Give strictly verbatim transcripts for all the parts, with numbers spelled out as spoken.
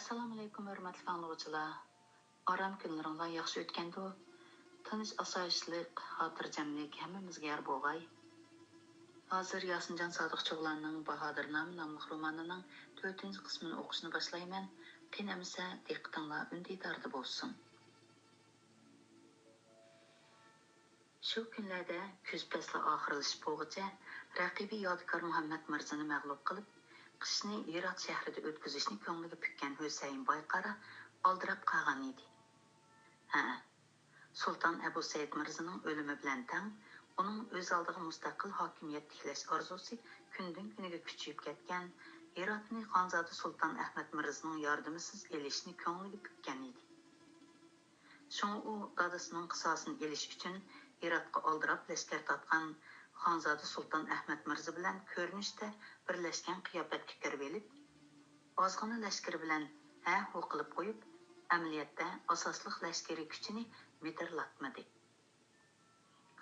ئەسسالامۇئەلەيكۇم، ھۆرمەتلىك ئاڭلىغۇچىلار! ئارام كۈنلىرىڭلار ياخشى ئۆتكەندۇ؟ تىنچ-ئاسايىشلىق، خاتىرجەملىك ھەممىمىزگە يار بولغاي. ھازىر ياسىنجان سادىق چوغلاننىڭ باھادىرنامە ناملىق رومانىنىڭ تۆتىنچى قىسمىنى ئوقۇشنى باشلايمەن. قېنى ئەمىسە، دىققىتىڭلار ئۈندىداردا بولسۇن. شۇ كۈنلەردە كۈز پەسلى ئاخىرلىشىپ بولغۇچە، رەقىبى يادىكار مۇھەممەد مىرزىنى مەغلۇپ قىلىپ، قىشنى ھىرات شەھىرىدە ئۆتكۈزۈشنى كۆڭلىگە پۈككەن ھۈسەيىن بايقارا ئالدىراپ قالغان ئىدى. ھە، سۇلتان ئەبۇ سەئىد مىرزىنىڭ ئۆلۈمى بىلەن تەڭ، ئۇنىڭ ئۆز ئالدىغا مۇستەقىل ھاكىمىيەت تىكلەش ئارزۇسى كۈندىن-كۈنگە كۈچىيىپ كەتكەن، ھىراتنى خانزادە سۇلتان ئەھمەد مىرزىنىڭ ياردىمىسىز ئېلىشنى كۆڭلىگە پۈككەن ئىدى. شۇڭا ئۇ دادىسىنىڭ قىساسىنى ئېلىش ئۈچۈن ھىراتقا ئالدىراپ لەشكەر تارتقان خانزادە سۇلتان ئەھمەد مىرزا بىلەن كۆرۈنۈشتە بىرلەشكەن قىياپەتكە كىرىۋېلىپ، ئازغىنە لەشكىرى بىلەن ھە-ھۇ قىلىپ قويۇپ، ئەمەلىيەتتە ئاساسلىق لەشكىرىي كۈچىنى مىدىرلاتمىدى.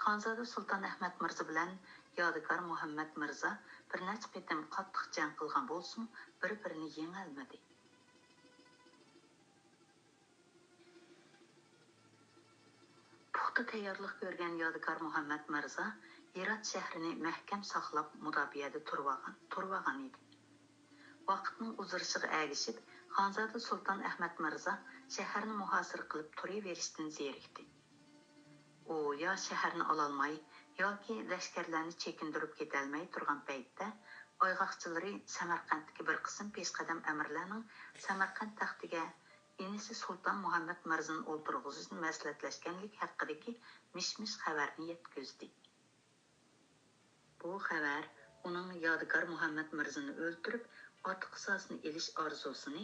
خانزادە سۇلتان ئەھمەد مىرزا بىلەن يادىكار مۇھەممەد مىرزا بىر نەچچە قېتىم قاتتىق جەڭ قىلغان بولسىمۇ، بىر-بىرىنى يېڭەلمىدى. پۇختا تەييارلىق كۆرگەن يادىكار مۇھەممەد مىرزا ھىرات شەھىرىنى مەھكەم ساقلاپ، مۇداپىئەدە تۇرۇۋالغان، تۇرۇۋالغان ئىدى. ۋاقىتنىڭ ئۇزىرىشىغا ئەگىشىپ، خانزادە سۇلتان ئەھمەد مىرزا شەھەرنى مۇھاسىرە قىلىپ تۇرۇۋېرىشتىن زېرىكتى. ئۇ يا شەھەرنى ئالالماي، ياكى لەشكەرلەرنى چېكىندۈرۈپ كېتەلمەي تۇرغان پەيتتە، ئايغاقچىلىرى سەمەرقەنتتىكى بىر قىسىم پېشقەدەم ئەمىرلەرنىڭ سەمەرقەنت تەختىگە ئىنىسى سۇلتان مۇھەممەد مىرزىنى ئولتۇرغۇزۇشنى مەسلىھەتلەشكەنلىكى ھەققىدىكى مىش-مىش خەۋەرنى يەتكۈزدى. بۇ خەۋەر ئۇنىڭ يادىكار مۇھەممەد مىرزىنى ئۆلتۈرۈپ، ئاتا قىساسىنى ئېلىش ئارزۇسىنى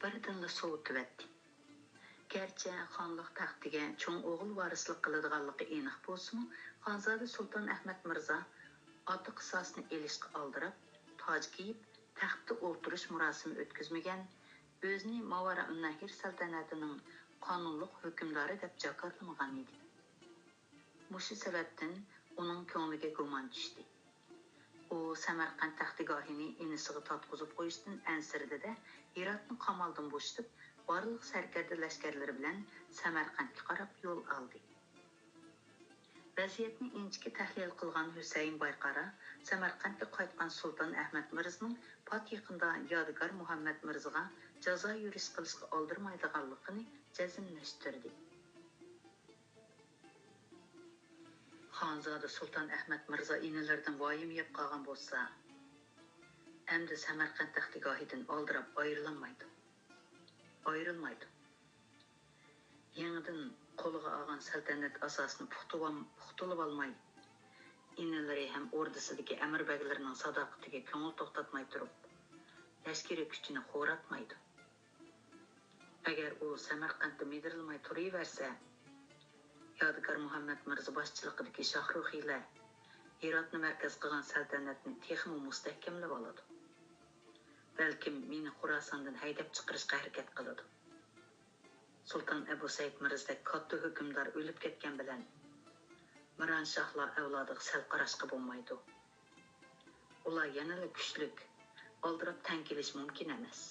بىردىنلا سوۋۇتۇۋەتتى. گەرچە خانلىق تەختىگە چوڭ ئوغۇل ۋارىسلىق قىلىدىغانلىقى ئېنىق بولسىمۇ، خانزادە سۇلتان ئەھمەد مىرزا ئاتا قىساسىنى ئېلىشقا ئالدىراپ، تاج كىيىپ، تەختتە ئولتۇرۇش مۇراسىمى ئۆتكۈزمىگەن، ئۆزىنى ماۋارائۇننەھر سەلتەنىتىنىڭ قانۇنلۇق ھۆكۈمدارى دەپ جاكارلىمىغان ئىدى. مۇشۇ سەۋەبتىن ئۇنىڭ كۆڭلىگە گۇمان چۈشتى. ئۇ سەمەرقەنت تەختىگاھىنى ئىنىسىغا تارتقۇزۇپ قويۇشتىن ئەنسىرىدى-دە، ھىراتنى قامالدىن بوشىتىپ، بارلىق سەركەردە لەشكەرلىرى بىلەن سەمەرقەنتكە قاراپ يول ئالدى. ۋەزىيەتنى ئىنچىكە تەھلىل قىلغان ھۈسەيىن بايقارا سەمەرقەنتكە قايتقان سۇلتان ئەھمەد مىرزىنىڭ پات يېقىندا يادىكار مۇھەممەد مىرزىغا جازا يۈرۈش قىلىشقا ئالدىرىمايدىغانلىقىنى جەزملەشتۈردى. خانزادە سۇلتان ئەھمەد مىرزا ئىنىلىرىدىن ۋايىمە يەپ قالغان بولسا، ئەمدى سەمەرقەنت تەختىگاھىدىن ئالدىراپ ئايرىلالمايدۇ. ئايرىلمايدۇ. يېڭىدىن قولىغا ئالغان سەلتەنەت ئاساسىنى پۇختىۋام-، پۇختىلىۋالماي، ئىنىلىرى ھەم ئوردىسىدىكى ئەمىر بەگلىرىنىڭ ساداقىتىگە كۆڭۈل توختاتماي تۇرۇپ، لەشكىرىي كۈچىنى خوراتمايدۇ. ئەگەر ئۇ سەمەرقەنتتە مىدىرلىماي تۇرۇۋەرسە، يادىكار مۇھەممەد مىرزا باشچىلىقىدىكى شاھروخىلەر ھىراتنى مەركەز قىلغان سەلتەنەتنى تېخىمۇ مۇستەھكەملىۋالىدۇ. بەلكىم مېنى خوراساندىن ھەيدەپ چىقىرىشقا ھەرىكەت قىلىدۇ. سۇلتان ئەبۇ سەئىد مىرزىدەك كاتتا ھۆكۈمدار ئۆلۈپ كەتكەن بىلەن، مىرانشاھلار ئەۋلادىغا سەل قاراشقا بولمايدۇ. ئۇلار يەنىلا كۈچلۈك، ئالدىراپ تەڭ كېلىشى مۇمكىن ئەمەس.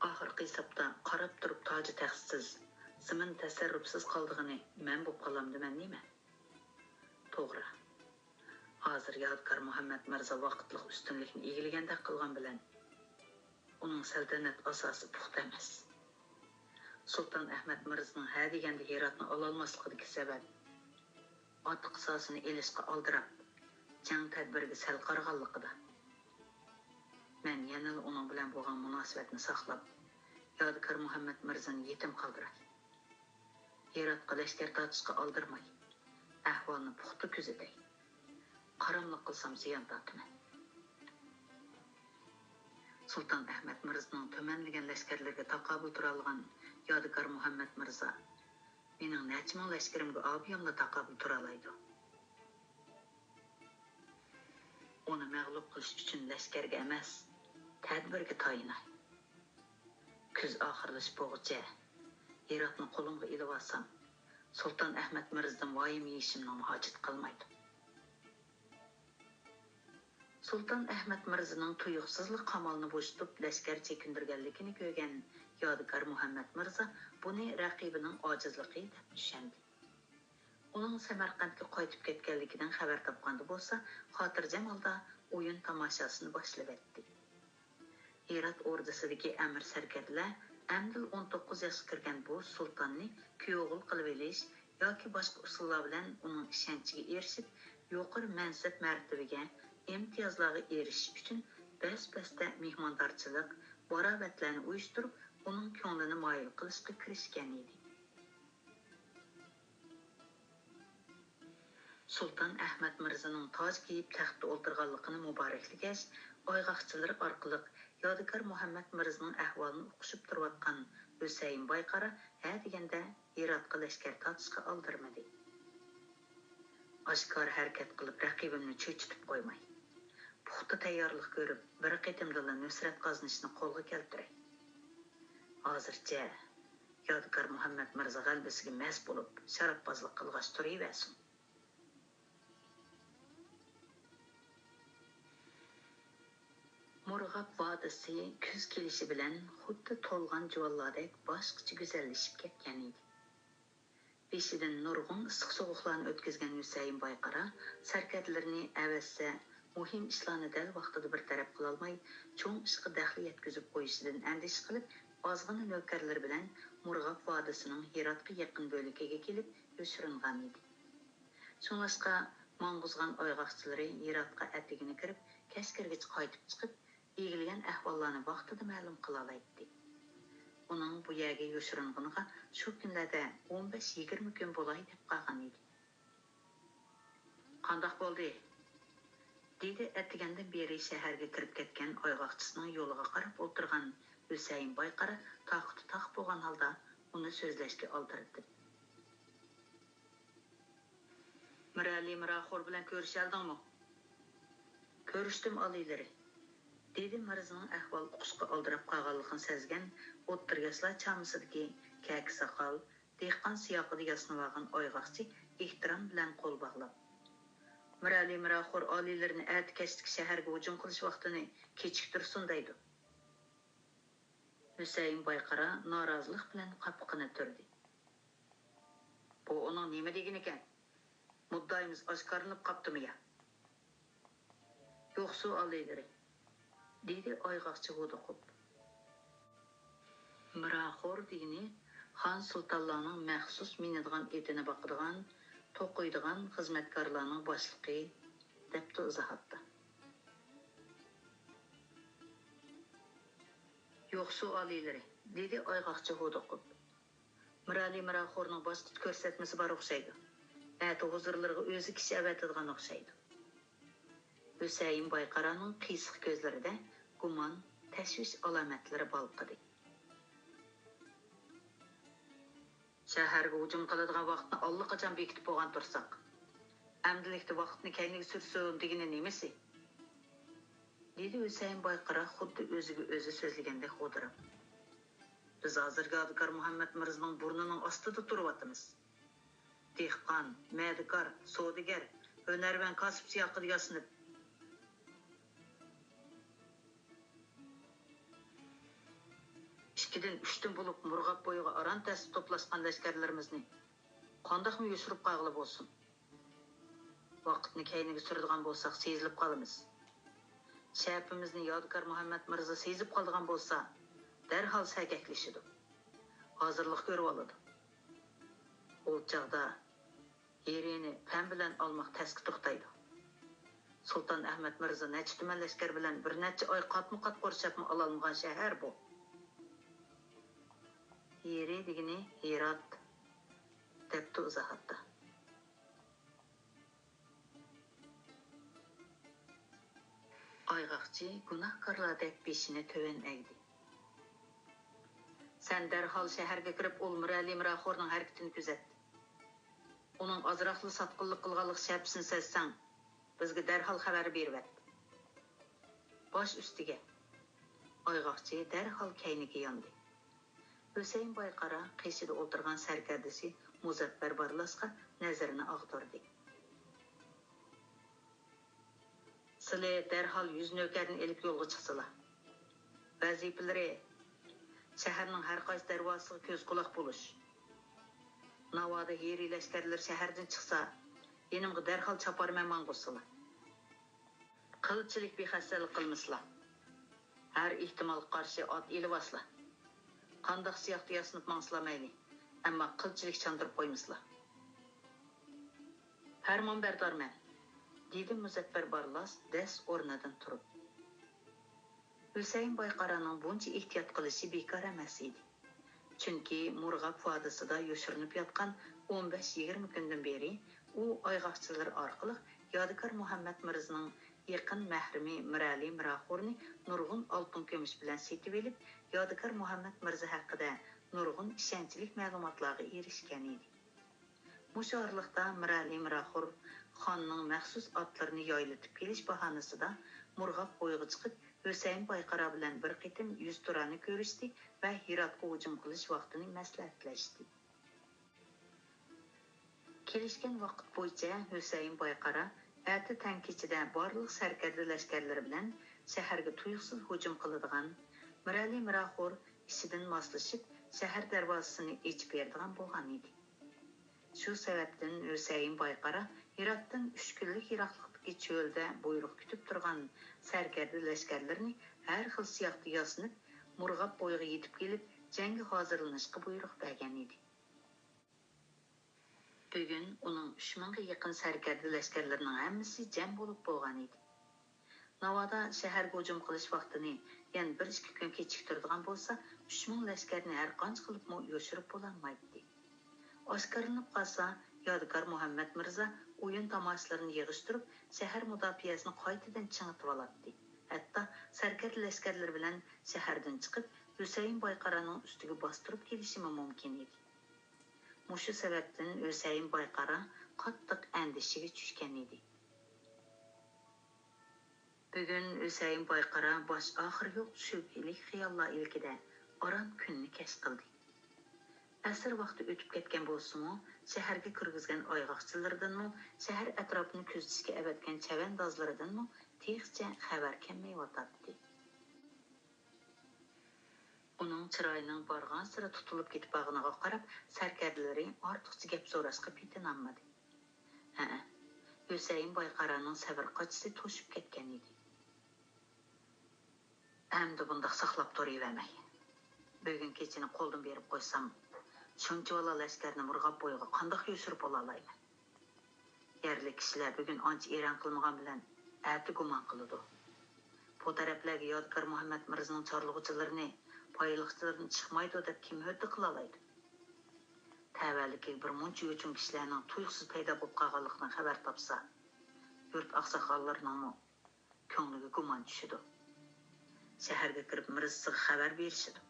ئاخىرقى ھېسابتا قاراپ تۇرۇپ تاجى تەختسىز، زېمىن تەسەررۇپسىز قالىدىغىنى مەن بولۇپ قالامدىمەن نېمە؟ توغرا. ھازىر يادىكار مۇھەممەد مىرزا ۋاقىتلىق ئۈستۈنلۈكنى ئىگىلىگەندەك قىلغان بىلەن، ئۇنىڭ سەلتەنەت ئاساسى پۇختا ئەمەس. سۇلتان ئەھمەد مىرزىنىڭ ھە دېگەندە ھىراتنى ئالالماسلىقىدىكى سەۋەب، ئاتا قىساسىنى ئېلىشقا ئالدىراپ، جەڭ تەدبىرىگە سەل قارىغانلىقىدا. مەن يەنىلا ئۇنىڭ بىلەن بولغان مۇناسىۋەتنى ساقلاپ، يادىكار مۇھەممەد مىرزىنى يېتىم قالدۇراي. ھىراتقا لەشكەر تارتىشقا ئالدىرىماي، ئەھۋالنى پۇختا كۆزىتەي. قاراملىق قىلسام زىيان تارتىمەن. سۇلتان ئەھمەد مىرزىنىڭ تۈمەنلىگەن لەشكەرلىرىگە تاقابىل تۇرالىغان يادىكار مۇھەممەد مىرزا مېنىڭ نەچچە مىڭ لەشكىرىمگە ئابىياملا تاقابىل تۇرالايدۇ. ئۇنى مەغلۇپ قىلىش ئۈچۈن لەشكەرگە ئەمەس، تەدبىرگە تايىناي. كۈز ئاخىرلىشىپ بولغۇچە ھىراتنى قولۇمغا ئېلىۋالسام، سۇلتان ئەھمەد مىرزىدىن ۋايىمە يېيىشىمنىڭمۇ ھاجىتى قالمايدۇ. سۇلتان ئەھمەد مىرزىنىڭ تۇيۇقسىزلا قامالنى بوشىتىپ، لەشكەر چېكىندۈرگەنلىكىنى كۆرگەن يادىكار مۇھەممەد مىرزا بۇنى رەقىبىنىڭ ئاجىزلىقى دەپ چۈشەندى. ئۇنىڭ سەمەرقەنتكە قايتىپ كەتكەنلىكىدىن خەۋەر تاپقاندا بولسا، خاتىرجەم ھالدا ئويۇن تاماشاسىنى باشلىۋەتتى. ھىرات ئوردىسىدىكى ئەمىر سەركەردىلەر ئەمدىلا ئون توققۇز ياشقا كىرگەن بۇ سۇلتاننى كۈيئوغۇل قىلىۋېلىش ياكى باشقا ئۇسۇللار بىلەن ئۇنىڭ ئىشەنچىگە ئېرىشىپ، يۇقىرى مەنسەپ مەرتىۋىگە، ئىمتىيازلارغا ئېرىشىش ئۈچۈن بەس-بەستە مېھماندارچىلىق، باراۋەتلەرنى ئۇيۇشتۇرۇپ، ئۇنىڭ كۆڭلىنى مايىل قىلىشقا كىرىشكەن ئىدى. سۇلتان ئەھمەد مىرزىنىڭ تاج كىيىپ تەختتە ئولتۇرغانلىقىنى مۇبارەكلىگەچ، ئايغاقچىلىرى ئارقىلىق يادىكار مۇھەممەد مىرزىنىڭ ئەھۋالىنى ئۇقۇشۇپ تۇرۇۋاتقان ھۈسەيىن بايقارا ھە دېگەندە ھىراتقا لەشكەر تارتىشقا ئالدىرىمىدى. ئاشكارا ھەرىكەت قىلىپ رەقىبىمنى چۆچۈتۈپ قويماي، پۇختا تەييارلىق كۆرۈپ، بىر قېتىمدىلا نۇسرەت قازىنىشنى قولغا كەلتۈرەي. ھازىرچە يادىكار مۇھەممەد مىرزا غەلىبىسىگە مەست بولۇپ، شاراببازلىق قىلغاچ تۇرۇۋەرسۇن. مۇرغاب ۋادىسى كۈز كېلىشى بىلەن خۇددى تولغان جۇۋانلاردەك باشقىچە گۈزەللىشىپ كەتكەن ئىدى. بېشىدىن نۇرغۇن ئىسسىق سوغۇقلارنى ئۆتكۈزگەن ھۈسەيىن بايقارا سەركەردىلىرىنى ئەۋەتسە، مۇھىم ئىشلارنى دەل ۋاقتىدا بىر تەرەپ قىلالماي، چوڭ ئىشقا دەخلى يەتكۈزۈپ قويۇشىدىن ئەندىشە قىلىپ، ئازغىنە نۆكەرلىرى بىلەن مۇرغاب ۋادىسىنىڭ ھىراتقا يېقىن بۆلىكىگە كېلىپ يوشۇرۇنغان ئىدى. شۇڭلاشقا، ماڭغۇزغان ئايغاقچىلىرى ھىراتقا ئەتىگىنى كىرىپ، كەچ كىرگىچە قايتىپ چىقىپ، ئىگىلىگەن ئەھۋاللارنى ۋاقتىدا مەلۇم قىلالايتتى. ئۇنىڭ بۇ يەرگە يوشۇرۇنغىنىغا شۇ كۈنلەردە ئون بەش يىگىرمە كۈن بولاي دەپ قالغان ئىدى. «قانداق بولدى؟» دېدى ئەتىگەندىن بېرى شەھەرگە كىرىپ كەتكەن ئايغاقچىسىنىڭ يولىغا قاراپ ئولتۇرغان ھۈسەيىن بايقارا تاقىتى تاق بولغان ھالدا ئۇنى سۆزلەشكە ئالدىرىتىپ. «مىرئەلى مىراخور بىلەن كۆرۈشەلدىڭمۇ؟» «كۆرۈشتۈم، ئالىيلىرى»، دېدى مىرزىنىڭ ئەھۋال ئۇقۇشقا ئالدىراپ قالغانلىقىنى سەزگەن ئوتتۇرا ياشلار چامىسىدىكى كەكە ساقال، دېھقان سىياقىدا ياسىنىۋالغان ئايغاقچى ئېھتىرام بىلەن قول باغلاپ. «مىرئەلى مىراخور ئالىيلىرىنى ئەتە كەچلىك شەھەرگە ھۇجۇم قىلىش ۋاقتىنى كېچىكتۈرسۇن دەيدۇ.» ھۈسەيىن بايقارا نارازىلىق بىلەن قاپىقىنى تۈردى. «بۇ ئۇنىڭ نېمە دېگىنىكەن؟ مۇددىئايىمىز ئاشكارىلىنىپ قاپتىمۇ يا؟» «يوقسۇ، ئالىيلىرى»، دېدى ئايغاقچى ھودۇقۇپ. «مىراخور دېگىنى خان سۇلتانلارنىڭ مەخسۇس مىنىدىغان ئېتىنى باقىدىغان، توقۇيدىغان خىزمەتكارلارنىڭ باشلىقى» دەپتۇ ئىزاھاتتا. «يوقسۇ، ئالىيلىرى»، دېدى ئايغاقچى ھودۇقۇپ. «مىرئەلى مىراخورنىڭ باشقىچە كۆرسەتمىسى بار ئوخشايدۇ. ئەتە ھۇزۇرلىرىغا ئۆزى كىشى ئەۋەتىدىغان ئوخشايدۇ.» ھۈسەيىن بايقارانىڭ قىيسىق كۆزلىرىدە گۇمان، تەشۋىش ئالامەتلىرى بالقىدى. «شەھەرگە ھۇجۇم قىلىدىغان ۋاقىتنى ئاللىقاچان بېكىتىپ بولغان تۇرساق، ئەمدىلىكتە ۋاقىتنى كەينىگە سۈرسۇن دېگىنى نېمىسى؟» دېدى ھۈسەيىن بايقارا خۇددى ئۆزىگە ئۆزى سۆزلىگەندەك غودىراپ. «بىز ھازىر يادىكار مۇھەممەد مىرزىنىڭ بۇرنىنىڭ ئاستىدا تۇرۇۋاتىمىز. دېھقان، مەدىكار، سودىگەر، ھۈنەرۋەن، كاسىپ سىياقىدا ياسىنىپ، ئىككىدىن، ئۈچتىن بولۇپ مۇرغاب بويىغا ئاران تەستە توپلاشقان لەشكەرلىرىمىزنى قانداقمۇ يوشۇرۇپ قالغىلى بولسۇن؟ ۋاقىتنى كەينىگە سۈرىدىغان بولساق، سېزىلىپ قالىمىز. شەپىمىزنى يادىكار مۇھەممەد مىرزا سېزىپ قالىدىغان بولسا، دەرھال سەگەكلىشىدۇ. ھازىرلىق كۆرۈۋالىدۇ. ئۇ چاغدا ھىرىنى پەم بىلەن ئالماق تەسكە توختايدۇ. سۇلتان ئەھمەد مىرزا نەچچە تۈمەن لەشكەر بىلەن بىر نەچچە ئاي قاتمۇ قات قورشاپمۇ ئالالمىغان شەھەر بۇ.» «ھىرى دېگىنى ھىرات» دەپتۇ ئىزاھاتتا. ئايغاقچى گۇناھكارلاردەك بېشىنى تۆۋەن ئەگدى. «سەن دەرھال شەھەرگە كىرىپ، ئۇ مىرئەلى مىراخورنىڭ ھەرىكىتىنى كۆزەت. ئۇنىڭ ئازراقلا ساتقىنلىق قىلغانلىق شەپىسىنى سەزسەڭ، بىزگە دەرھال خەۋەر بېرىۋەت. باش ئۈستىگە.» ئايغاقچى دەرھال كەينىگە ياندى. ھۈسەيىن بايقارا قېشىدا ئولتۇرغان سەركەردىسى مۇزەپپەر بارلاسقا نەزىرىنى ئاغدۇردى. سىلى دەرھال يۈز نۆكەرنى ئېلىپ يولغا چىقسىلا. ۋەزىپىلىرى: شەھەرنىڭ ھەر قايسى دەرۋازىسىغا كۆز-قۇلاق بولۇش. ناۋادا ھېرى لەشكەرلىرى شەھەردىن چىقسا، يېنىمغا دەرھال چاپارمەن ماڭغۇسىلا. قىلچىلىك بىخەستەلىك قىلمىسىلا. ھەر ئېھتىمالغا قارشى ئات ئېلىۋالسىلا. قانداق سىياقتا ياسىنىپ ماڭسىلا مەيلى، ئەمما قىلچىلىك چاندۇرۇپ قويمىسىلا. پەرمانبەردارمەن، دېدى مۇزەپپەر بارلاس دەس ئورنىدىن تۇرۇپ. ھۈسەيىن بايقارانىڭ بۇنچە ئېھتىيات قىلىشى بىكار ئەمەس ئىدى. چۈنكى مۇرغاب ۋادىسىدا يوشۇرۇنۇپ ياتقان ئون بەش يىگىرمە كۈندىن بېرى ئۇ ئايغاقچىلىرى ئارقىلىق يادىكار مۇھەممەد مىرزىنىڭ يېقىن مەھرىمى مىرئەلى مىراخورنى نۇرغۇن ئالتۇن كۈمۈش بىلەن سېتىۋېلىپ، يادىكار مۇھەممەد مىرزا ھەققىدە نۇرغۇن ئىشەنچلىك مەلۇماتلارغا ئېرىشكەن ئىدى. مۇشۇ ئارىلىقتا مىرئەلى مىراخور خاننىڭ مەخسۇس ئاتلىرىنى يايلىتىپ كېلىش باھانىسىدا مۇرغاب بويىغا چىقىپ، ھۈسەيىن بايقارا بىلەن بىر قېتىم يۈزتۇرانە كۆرۈشتى ۋە ھىراتقا ھۇجۇم قىلىش ۋاقتىنى مەسلىھەتلەشتى. كېلىشكەن ۋاقىت بويىچە ھۈسەيىن بايقارا ئەتە تەڭ كېچىدە بارلىق سەركەردە لەشكەرلىرى بىلەن شەھەرگە تۇيۇقسىز ھۇجۇم قىلىدىغان مىرئەلى مىراخور ئىشىدىن ماسلىشىپ، شەھەر دەرۋازىسىنى ئېچىپ بېرىدىغان بولغان ئىدى. شۇ سەۋەبتىن ھۈسەيىن بايقارا ھىراتتىن ئۈچ كۈنلۈك يىراقلىقتىكى چۆلدە بۇيرۇق كۈتۈپ تۇرغان سەركەردە لەشكەرلىرىنى ھەر خىل سىياقتا ياسىنىپ، مۇرغاب بويىغا يېتىپ كېلىپ، جەڭگە ھازىرلىنىشقا بۇيرۇق بەرگەن ئىدى. بۈگۈن ئۇنىڭ ئۈچ مىڭغا يېقىن سەركەردە لەشكەرلىرىنىڭ ھەممىسى جەم بولۇپ بولغان ئىدى. ناۋادا شەھەرگە ھۇجۇم قىلىش ۋاقتىنى يەنە بىر ئىككى كۈن كېچىكتۈرىدىغان بولسا، ئۈچ مىڭ لەشكەرنى ھەر قانچە قىلىپمۇ يوشۇرۇپ بولالمايتتى. ئاشكارىلىنىپ قالسا، يادىكار مۇھەممەد مىرزا ئويۇن تاماشىلىرىنى يىغىشتۇرۇپ، شەھەر مۇداپىئەسىنى قايتىدىن چىڭىتىۋالاتتى. ھەتتا سەركەردە لەشكەرلىرى بىلەن شەھەردىن چىقىپ، ھۈسەيىن بايقارانىڭ ئۈستىگە باستۇرۇپ كېلىشىمۇ مۇمكىن ئىدى. مۇشۇ سەۋەبتىن ھۈسەيىن بايقارا قاتتىق ئەندىشىگە چۈشكەن ئىدى. بۈگۈن ھۈسەيىن بايقارا باش ئاخىرى يوق شۈبھىلىك خىياللار ئىلكىدە ئاران كۈننى كەچ قىلدى. ئەسىر ۋاقتى ئۆتۈپ كەتكەن بولسىمۇ، شەھەرگە كىرگۈزگەن ئايغاقچىلىرىدىنمۇ، شەھەر ئەتراپىنى كۆزىتىشكە ئەۋەتكەن چەۋەندازلىرىدىنمۇ تېخىچە خەۋەر كەلمەيۋاتاتتى. ئۇنىڭ چىرايىنىڭ بارغانسېرى تۇتۇلۇپ كېتىپ بارغىنىغا قاراپ، سەركەردىلىرى ئارتۇقچە گەپ سوراشقا پېتىنالمىدى. ھەئە، ھۈسەيىن بايقارانىڭ سەۋر قاچىسى توشۇپ كەتكەن ئىدى. ئەمدى بۇنداق ساقلاپ تۇرۇۋەرمەي. بۈگۈن كېچىنى قولدىن بېرىپ قويسام، شۇنچىۋالا لەشكەرنى مۇرغاب بويىغا قانداق يوشۇرۇپ بولالايمەن؟ يەرلىك كىشىلەر بۈگۈن ئانچە ئېرەن قىلمىغان بىلەن، ئەتە گۇمان قىلىدۇ. بۇ تەرەپلەرگە يادىكار مۇھەممەد مىرزىنىڭ چارلىغۇچىلىرىنى، پايلىقچىلىرىنى چىقمايدۇ دەپ كىم ھۆددە قىلالايدۇ؟ تەۋەلىكىگە بىر مۇنچە يوچۇن كىشىلەرنىڭ تۇيۇقسىز پەيدا بولۇپ قالغانلىقىدىن خەۋەر تاپسا، يۇرت ئاقساقاللىرىنىڭمۇ كۆڭلىگە گۇمان چۈشىدۇ. شەھەرگە كىرىپ مىرزىسىغا خەۋەر بېرىشىدۇ.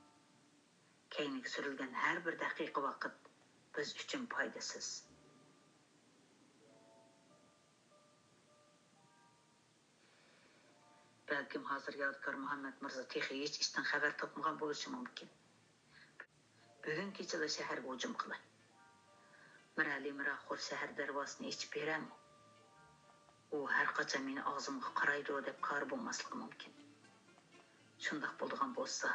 كەينىگە سۈرۈلگەن ھەر بىر دەقىقە ۋاقىت بىز ئۈچۈن پايدىسىز. بەلكىم ھازىر يادىكار مۇھەممەد مىرزا تېخى ھېچ ئىشتىن خەۋەر تاپمىغان بولۇشى مۇمكىن. بۈگۈن كېچىلا شەھەرگە ھۇجۇم قىلاي. مىرئەلى مىراخور شەھەر دەرۋازىسىنى ئېچىپ بېرەرمۇ؟ ئۇ ھەر قاچان مېنى ئاغزىمغا قارايدۇ دەپ كارى بولماسلىقى مۇمكىن. شۇنداق بولىدىغان بولسا،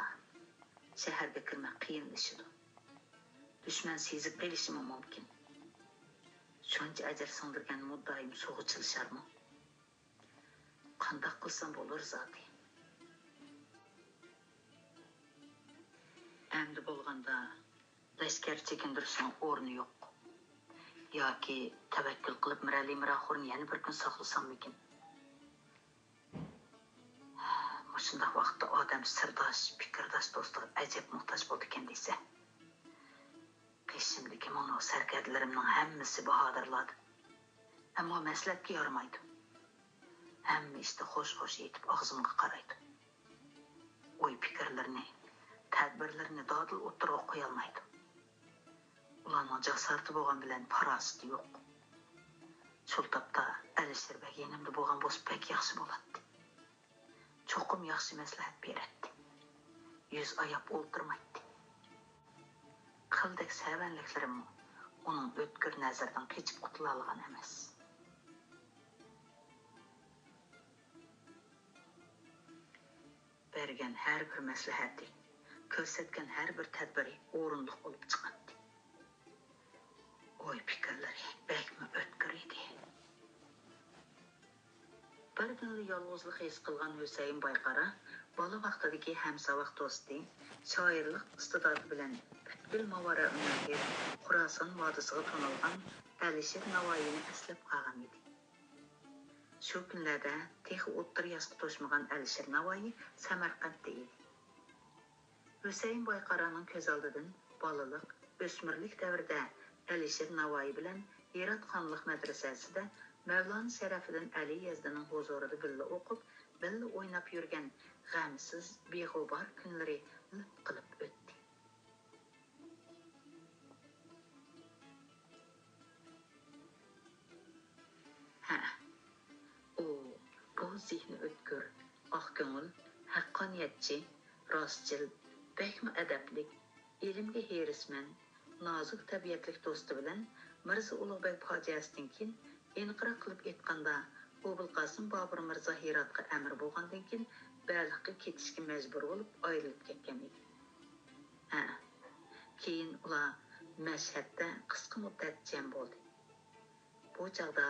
شەھەرگە كىرمەك قىيىنلىشىدۇ. دۈشمەن سېزىپ قېلىشىمۇ مۇمكىن. شۇنچە ئەجىر سىڭدۈرگەن مۇددىئايىم سۇغا چىلىشارمۇ؟ قانداق قىلسام بولۇر زادى؟ ئەمدى بولغاندا لەشكەر چېكىندۈرۈشنىڭ ئورنى يوق. ياكى تەۋەككۈل قىلىپ مىرئەلى مىراخورنى يەنە بىر كۈن ساقلىساممىكىن؟ مۇشۇنداق ۋاقىتتا ئادەم سىرداش، پىكىرداش دوستىغا ئەجەب موھتاج بولىدىكەن دېسە. قېشىمدىكى مۇنۇ سەركەردىلىرىمنىڭ ھەممىسى باھادىرلاردىن. ئەمما مەسلىھەتكە يارىمايدۇ. ھەممە ئىشتا خوش-خوش ئېيتىپ ئاغزىمغا قارايدۇ. ئوي-پىكىرلىرىنى، تەدبىرلىرىنى دادىل ئوتتۇرىغا قويالمايدۇ. ئۇلارنىڭ جاسارىتى بولغان بىلەن پاراسىتى يوق. شۇ تاپتا ئەلىشىر بەگ يېنىمدا بولغان بولسا بەك ياخشى بولاتتى. چوقۇم ياخشى مەسلىھەت بېرەتتى. يۈز ئاياپ ئولتۇرمايتتى. قىلدەك سەۋەنلىكلىرىممۇ ئۇنىڭ ئۆتكۈر نەزىرىدىن قېچىپ قۇتۇلالىغان ئەمەس. بەرگەن ھەر بىر مەسلىھەتى، كۆرسەتكەن ھەر بىر تەدبىرى ئورۇنلۇق بولۇپ چىقاتتى. ئوي-پىكىرلىرى بەكمۇ ئۆتكۈر ئىدى. بىردىنلا يالغۇزلۇق ھېس قىلغان ھۈسەيىن بايقارا بالا ۋاقتىدىكى ھەمساۋاق دوستى، شائىرلىق ئىستىداتى بىلەن پۈتكۈل ماۋارائۇننەھر، خوراسان ۋادىسىغا تونۇلغان ئەلىشىر ناۋايىنى ئەسلەپ قالغان ئىدى. شۇ كۈنلەردە تېخى ئوتتۇرا ياشقا توشمىغان ئەلىشىر ناۋايى سەمەرقەنتتە ئىدى. ھۈسەيىن بايقارانىڭ كۆز ئالدىدىن بالىلىق، ئۆسمۈرلۈك دەۋرىدە ئەلىشىر ناۋايى بىلەن ھىرات خانلىق مەدرىسەسىدە مەۋلانا شەرەپىدىن ئەلى يەزدىنىڭ ھۇزۇرىدا بىللە ئوقۇپ، بىللە ئويناپ يۈرگەن غەمسىز، بىغۇبار كۈنلىرى لىپ قىلىپ ئۆتتى. ھە، ئۇ بۇ زېھنى ئۆتكۈر، ئاق كۆڭۈل، ھەققانىيەتچى، راستچىل، بەكمۇ ئەدەپلىك، ئىلىمگە ھېرىسمەن، نازۇك تەبىئەتلىك دوستى بىلەن مىرزا ئۇلۇغبەگ پاجىئەسىدىن كېيىن ئېنىقراق قىلىپ ئېيتقاندا، ئوبۇلقاسىم بابۇر مىرزا ھىراتقا ئەمىر بولغاندىن كېيىن بەلخقە كېتىشكە مەجبۇر بولۇپ ئايرىلىپ كەتكەن ئىدى. ھە، كېيىن ئۇلار مەشھەدتە قىسقا مۇددەت جەم بولدى. بۇ چاغدا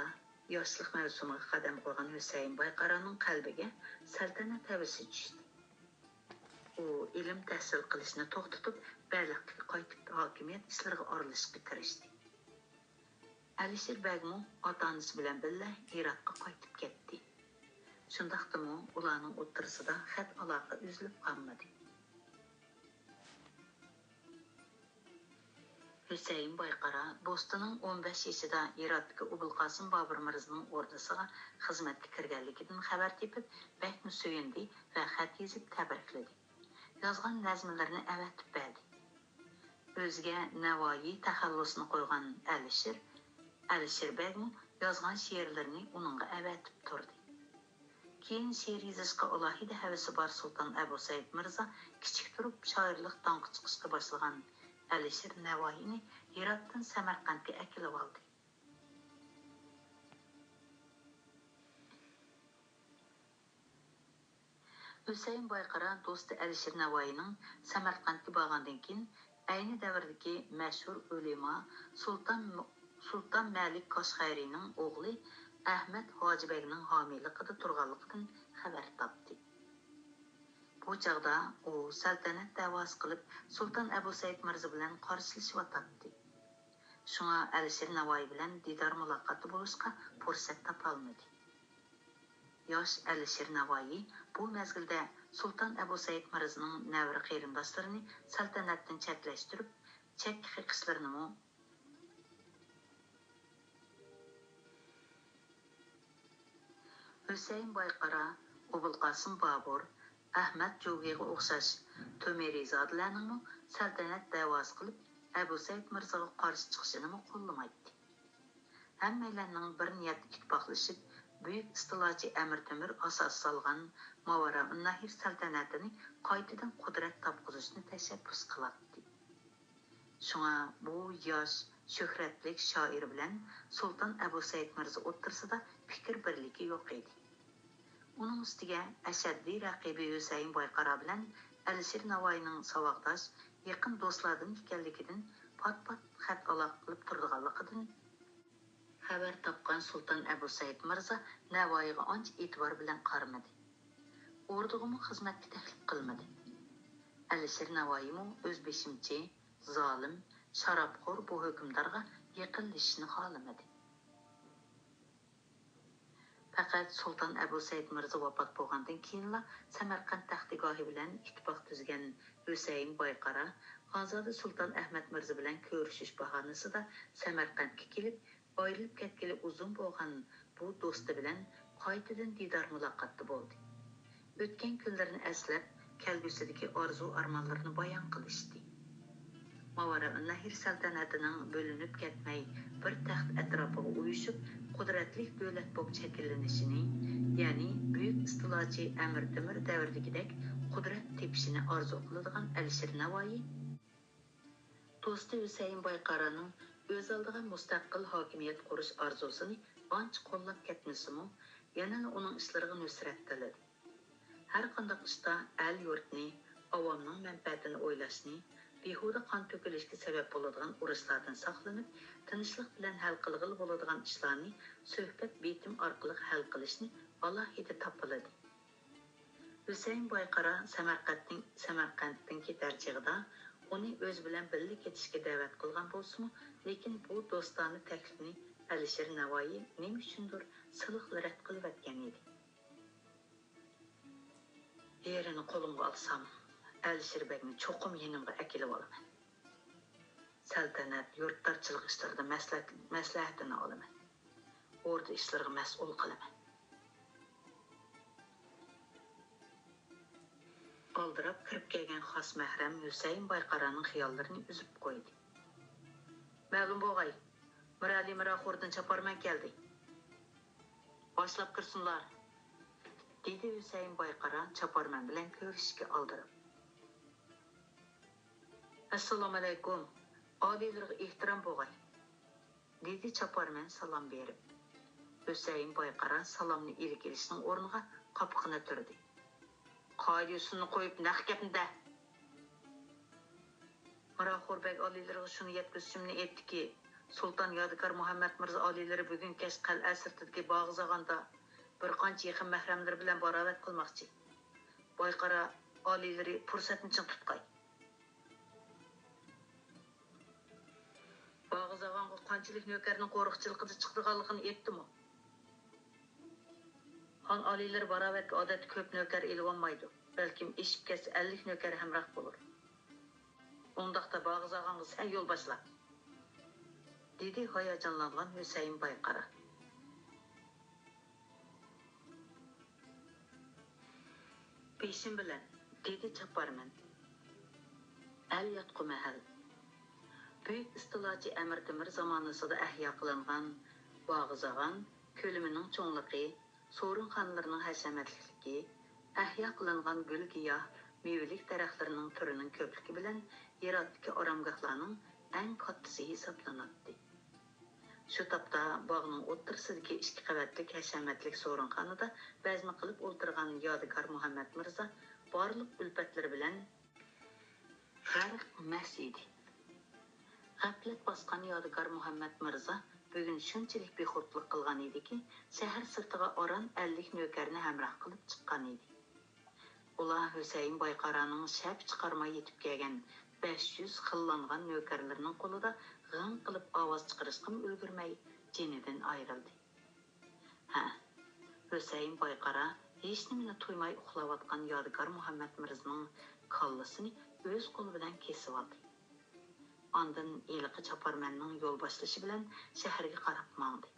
ياشلىق مەۋسۇمىغا قەدەم قويغان ھۈسەيىن بايقارانىڭ قەلبىگە سەلتەنەت ھەۋىسى چۈشتى. ئۇ ئىلىم تەھسىل قىلىشنى توختىتىپ، بەلخكە قايتىپ ھاكىمىيەت ئىشلىرىغا ئارىلىشىشقا كىرىشتى. ئەلىشىر بەگمۇ ئاتا-ئانىسى بىلەن بىللە ھىراتقا قايتىپ كەتتى. شۇنداقتىمۇ ئۇلارنىڭ ئوتتۇرىسىدا خەت-ئالاقە ئۈزۈلۈپ قالمىدى. ھۈسەيىن بايقارا دوستىنىڭ ئون بەش يېشىدا ھىراتتىكى ئوبۇلقاسىم بابۇر مىرزىنىڭ ئوردىسىغا خىزمەتكە كىرگەنلىكىدىن خەۋەر تېپىپ، بەكمۇ سۆيۈندى ۋە خەت يېزىپ تەبرىكلىدى. يازغان نەزمىلىرىنى ئەۋەتىپ بەردى. ئۆزىگە نەۋايى تەخەللۇسىنى قويغان ئەلىشىر، ئەلىشىر بەگمۇ يازغان شېئىرلىرىنى ئۇنىڭغا ئەۋەتىپ تۇردى. كېيىن شېئىر يېزىشقا ئالاھىدە ھەۋىسى بار سۇلتان ئەبۇسەيىت مىرزا كىچىك تۇرۇپ شائىرلىق داڭقى چىقىشقا باشلىغان ئەلىشىر نەۋايىنى ھىراتتىن سەمەرقەنتكە ئەكېلىۋالدى. ھۈسەيىن بايقارا دوستى ئەلىشىر نەۋايىنىڭ سەمەرقەنتكە بارغاندىن كېيىن، ئەينى دەۋردىكى مەشھۇر ئۆلىما سۇلتان، سۇلتان مەلىك قەشقەرىنىڭ ئوغلى ئەھمەد ھاجىبەگنىڭ ھامىيلىقىدا تۇرغانلىقىدىن خەۋەر تاپتى. بۇ چاغدا ئۇ سەلتەنەت دەۋاسى قىلىپ، سۇلتان ئەبۇسەيىت مىرزا بىلەن قارشىلىشىۋاتاتتى. شۇڭا ئەلىشىر نەۋايى بىلەن دىدار مۇلاقاتتا بولۇشقا پۇرسەت تاپالمىدى. ياش ئەلىشىر نەۋايى بۇ مەزگىلدە سۇلتان ئەبۇسەيىت مىرزىنىڭ نەۋرە قېرىنداشلىرىنى سەلتەنەتتىن چەتلەشتۈرۈپ، چەككە قېقىشلىرىنىمۇ ھۈسەيىن بايقارا، ئوبۇلقاسىم بابۇر، ئەھمەد جوگىغا ئوخشاش تۆمۈرىزادىلەرنىڭمۇ سەلتەنەت دەۋاسى قىلىپ، ئەبۇسەيىت مىرزىغا قارشى چىقىشىنىمۇ قوللىمايتتى. ھەممەيلەننىڭ بىر نىيەتتە ئىتتىپاقلىشىپ، بۈيۈك ئىستىلارچى ئەمىر تۆمۈر ئاساس سالغان ماۋارائۇننەھر سەلتەنىتىنى قايتىدىن قۇدرەت تاپقۇزۇشنى تەشەببۇس قىلاتتى. شۇڭا بۇ ياش، شۆھرەتلىك شائىر بىلەن سۇلتان ئەبۇسەيىت مىرزا ئوتتۇرىسىدا پىكىر بىرلىكى يوق ئىدى. ئۇنىڭ ئۈستىگە ئەشەددىي رەقىبى ھۈسەيىن بايقارا بىلەن ئەلىشىر ناۋايىنىڭ ساۋاقداش، يېقىن دوستلاردىن ئىكەنلىكىدىن پات-پات خەت ئالاقە قىلىپ تۇرىدىغانلىقىدىن، خەۋەر تاپقان سۇلتان ئەبۇسەيىت مىرزا نەۋايىغا ئانچە ئېتىبار بىلەن قارىمىدى. ئوردىغىمۇ خىزمەتكە تەكلىپ قىلمىدى. ئەلىشىر ناۋايىمۇ ئۆزبېشىمچى، زالىم، شارابخور بۇ ھۆكۈمدارغا يېقىنلىشىشنى خالىمىدى. پەقەت سۇلتان ئەبۇسەيىت مىرزا ۋاپات بولغاندىن كېيىنلا سەمەرقەنت تەختىگاھى بىلەن ئىتتىپاق تۈزگەن ھۈسەيىن بايقارا خانزادە سۇلتان ئەھمەد مىرزا بىلەن كۆرۈشۈش باھانىسىدا سەمەرقەنتكە كېلىپ، ئايرىلىپ كەتكىلى ئۇزۇن بولغان بۇ دوستى بىلەن قايتىدىن دىدار مۇلاقاتتا بولدى. ئۆتكەن كۈنلىرىنى ئەسلەپ، كەلگۈسىدىكى ئارزۇ-ئارمانلىرىنى بايان قىلىشتى. ماۋارائۇننەھر سەلتەنەتىنىڭ بۆلۈنۈپ كەتمەي، بىر تەخت ئەتراپىغا ئۇيۇشۇپ، قۇدرەتلىك دۆلەت بولۇپ شەكىللىنىشىنى، يەنى بۈيۈك ئىستىلاچى ئەمىر تۆمۈر دەۋرىدىكىدەك قۇدرەت تېپىشىنى ئارزۇ قىلىدىغان ئەلىشىر نەۋايى، دوستى ھۈسەيىن بايقارانىڭ ئۆز ئالدىغا مۇستەقىل ھاكىمىيەت قۇرۇش ئارزۇسىنى ئانچە قوللاپ كەتمىسىمۇ، يەنىلا ئۇنىڭ ئىشلىرىغا نۇسرەت تىلىدى. ھەر قانداق ئىشتا ئەل-يۇرتنى، ئاۋامنىڭ مەنپەئەتىنى ئويلاشنى، بىھۇدە قان تۆكۈلۈشكە سەۋەب بولىدىغان ئۇرۇشلاردىن ساقلىنىپ، تىنچلىق بىلەن ھەل قىلغىلى بولىدىغان ئىشلارنى سۆھبەت بېتىم ئارقىلىق ھەل قىلىشنى ئالاھىدە تاپىلىدى. ھۈسەيىن بايقارا سەمەرقەنتتىن، سەمەرقەنتتىن كېتەر چېغىدا ئۇنى ئۆزى بىلەن بىللە كېتىشكە دەۋەت قىلغان بولسىمۇ، لېكىن بۇ دوستانە تەكلىپنى ئەلىشىر نەۋايى نېمە ئۈچۈندۇر سىلىقلا رەت قىلىۋەتكەن ئىدى. يېرىنى قولۇمغا ئالسام، ئەلىشىر بەگنى چوقۇم يېنىمغا ئەكېلىۋالىمەن. سەلتەنەت، يۇرتدارچىلىق ئىشلىرىدا مەسلىھەت-، مەسلىھەتىنى ئالىمەن. ئوردا ئىشلىرىغا مەسئۇل قىلىمەن. ئالدىراپ كىرىپ كەلگەن خاس مەھرەم ھۈسەيىن بايقارانىڭ خىياللىرىنى ئۈزۈپ قويدى. مەلۇم بوغاي، مىرئەلى مىراخوردىن چاپارمەن كەلدى. باشلاپ كىرسۇنلار، دېدى ھۈسەيىن بايقارا چاپارمەن بىلەن كۆرۈشۈشكە ئالدىراپ. ئەسسالامۇئەلەيكۇم، ئالىيلىرىغا ئېھتىرام بوغاي، دېدى چاپارمەن سالام بېرىپ. ھۈسەيىن بايقارا سالامنى ئىلىك ئېلىشنىڭ ئورنىغا قاپىقىنى تۈردى. قائىدە-ئۇسۇلنى قويۇپ، نەق گەپنى دە! مىراخور بەگ ئالىيلىرىغا شۇنى يەتكۈزۈشۈمنى ئېيتتىكى، سۇلتان يادىكار مۇھەممەد مىرزا ئالىيلىرى بۈگۈن كەچ قەلئە سىرتىدىكى باغىزاغاندا بىر قانچە يېقىن مەھرەملىرى بىلەن باراۋەت قىلماقچى. بايقارا ئالىيلىرى پۇرسەتنى چىڭ تۇتقاي. باغىزاغانغا قانچىلىك نۆكەرنىڭ قورۇقچىلىقىدا چىقىدىغانلىقىنى ئېيتتىمۇ؟ خان ئالىيلىرى باراۋەتكە ئادەتتە كۆپ نۆكەر ئېلىۋالمايدۇ. بەلكىم ئېشىپ كەتسە ئەللىك نۆكەر ھەمراھ بولۇر. ئۇنداقتا باغىزاغانغا سەن يول باشلا، دېدى ھاياجانلانغان ھۈسەيىن بايقارا. پېشىن بىلەن، دېدى چاپارمەن. ئەل ياتقۇ مەھەل. بۈيۈك ئىستىلاچى ئەمىر تېمۇر زامانىسىدا ئەھيا قىلىنغان باغىزاغان كۆلىمىنىڭ چوڭلۇقى، سورۇنخانىلىرىنىڭ ھەشەمەتلىكلىكى، ئەھيا قىلىنغان گۈل-گىياھ، مېۋىلىك دەرەخلىرىنىڭ تۈرىنىڭ كۆپلۈكى بىلەن ھىراتتىكى ئارامگاھلارنىڭ ئەڭ كاتتىسى ھېسابلىناتتى. شۇ تاپتا باغنىڭ ئوتتۇرىسىدىكى ئىككى قەۋەتلىك ھەشەمەتلىك سورۇنخانىدا بەزمە قىلىپ ئولتۇرغان يادىكار مۇھەممەد مىرزا بارلىق ئۈلپەتلىرى بىلەن غەرق مەست ئىدى. غەپلەت باسقان يادىكار مۇھەممەد مىرزا بۈگۈن شۇنچىلىك بىخۇدلۇق قىلغان ئىدىكى، شەھەر سىرتىغا ئاران ئەللىك نۆكەرنى ھەمراھ قىلىپ چىققان ئىدى. ئۇلار ھۈسەيىن بايقارانىڭ شەپە چىقارماي يېتىپ كەلگەن بەش يۈز خىللانغان نۆكەرلىرىنىڭ قولىدا غىڭ قىلىپ ئاۋاز چىقىرىشقىمۇ ئۈلگۈرمەي جېنىدىن ئايرىلدى. ھە، ھۈسەيىن بايقارا ھېچنېمىنى تۇيماي ئۇخلاۋاتقان يادىكار مۇھەممەد مىرزىنىڭ كاللىسىنى ئۆز قولى بىلەن كېسىۋالدى. ئاندىن ھېلىقى چاپارمەننىڭ يول باشلىشى بىلەن شەھەرگە قاراپ ماڭدى.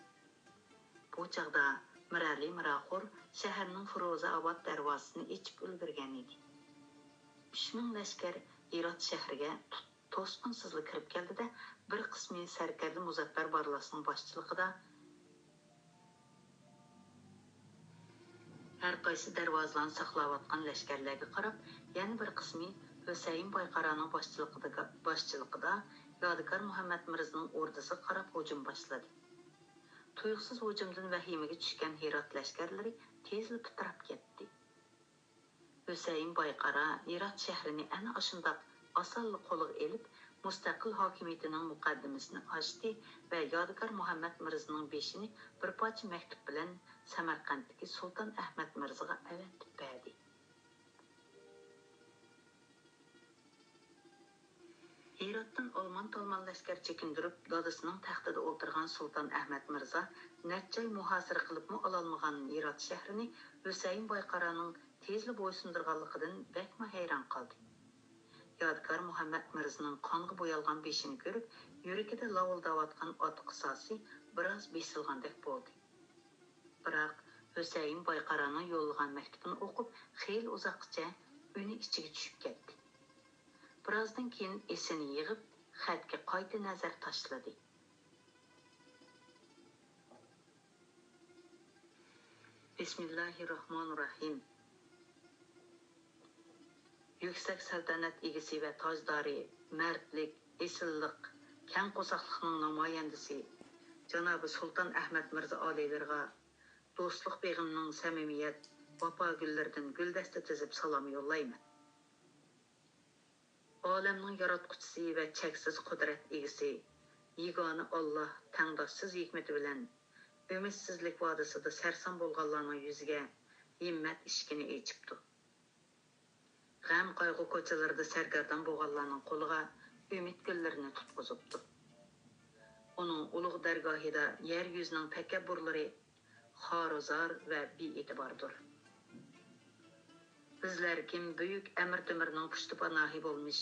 بۇ چاغدا مىرئەلى مىراخور شەھەرنىڭ فىروزە ئاباد دەرۋازىسىنى ئېچىپ ئۈلگۈرگەن ئىدى. ئۈچ مىڭ لەشكەر ھىرات شەھىرىگە تۇت-، توسقۇنسىزلا كىرىپ كەلدى-دە، بىر قىسمى سەركەردە مۇزەپپەر بارلاسنىڭ باشچىلىقىدا ھەر قايسى دەرۋازىلارنى ساقلاۋاتقان لەشكەرلەرگە قاراپ، يەنە بىر قىسمى ھۈسەيىن بايقارانىڭ باشچىلىقىدا، باشچىلىقىدا يادىكار مۇھەممەد مىرزىنىڭ ئوردىسىغا قاراپ ھۇجۇم باشلىدى. تۇيۇقسىز ھۇجۇمدىن ۋەھىمىگە چۈشكەن ھىرات لەشكەرلىرى تېزلا پىتىراپ كەتتى. ھۈسەيىن بايقارا ھىرات شەھىرىنى ئەنە ئاشۇنداق ئاسانلا قولىغا ئېلىپ، مۇستەقىل ھاكىمىيىتىنىڭ مۇقەددىمىسىنى ئاچتى ۋە يادىكار مۇھەممەد مىرزىنىڭ بېشىنى بىر پارچە مەكتۇپ بىلەن سەمەرقەنتتىكى سۇلتان ئەھمەد مىرزىغا ئەۋەتىپ بەردى. ھىراتتىن ئالمان-تالمان لەشكەر چېكىندۈرۈپ، دادىسىنىڭ تەختىدە ئولتۇرغان سۇلتان ئەھمەد مىرزا نەچچە ئاي مۇھاسىرە قىلىپمۇ ئالالمىغان ھىرات شەھىرىنى ھۈسەيىن بايقارانىڭ تېزلا بويسۇندۇرغانلىقىدىن بەكمۇ ھەيران قالدى. يادىكار مۇھەممەد مىرزىنىڭ قانغا بويالغان بېشىنى كۆرۈپ، يۈرىكىدە لاۋۇلداۋاتقان ئاتا قىساسى بىراز بېسىلغاندەك بولدى. بىراق، ھۈسەيىن بايقارانىڭ يوللىغان مەكتۇپىنى ئوقۇپ، خېلى ئۇزاققىچە ئۈنى ئىچىگە چۈشۈپ كەتتى. بىرازدىن كېيىن ئېسىنى يىغىپ، خەتكە قايتا نەزەر تاشلىدى. بىسمىللاھىرراھمانىرراھىم. يۈكسەك سەلتەنەت ئىگىسى ۋە تاجدارى، مەردلىك، ئېسىللىق، كەڭ قورساقلىقنىڭ نامايەندىسى، جانابى سۇلتان ئەھمەد مىرزا ئالىيلىرىغا دوستلۇق بېغىمنىڭ سەمىمىيەت، ۋاپا گۈللىرىدىن گۈلدەستە تىزىپ سالام يوللايمەن. ئالەمنىڭ ياراتقۇچىسى ۋە چەكسىز قۇدرەت ئىگىسى، يېگانە ئاللا تەڭداشسىز ھېكمىتى بىلەن ئۈمىدسىزلىك ۋادىسىدا سەرسان بولغانلارنىڭ يۈزىگە ھىممەت ئىشىكىنى ئېچىپتۇ. غەم-قايغۇ كوچىلىرىدا سەرگەردان بولغانلارنىڭ قولىغا ئۈمىد گۈللىرىنى تۇتقۇزۇپتۇ. ئۇنىڭ ئۇلۇغ دەرگاھىدا يەر يۈزىنىڭ تەكەببۇرلىرى خارۇزار ۋە بىئېتىباردۇر. بىزلەر كىم بۈيۈك ئەمىر تۆمۈرنىڭ پۇشتىپاناھى بولمىش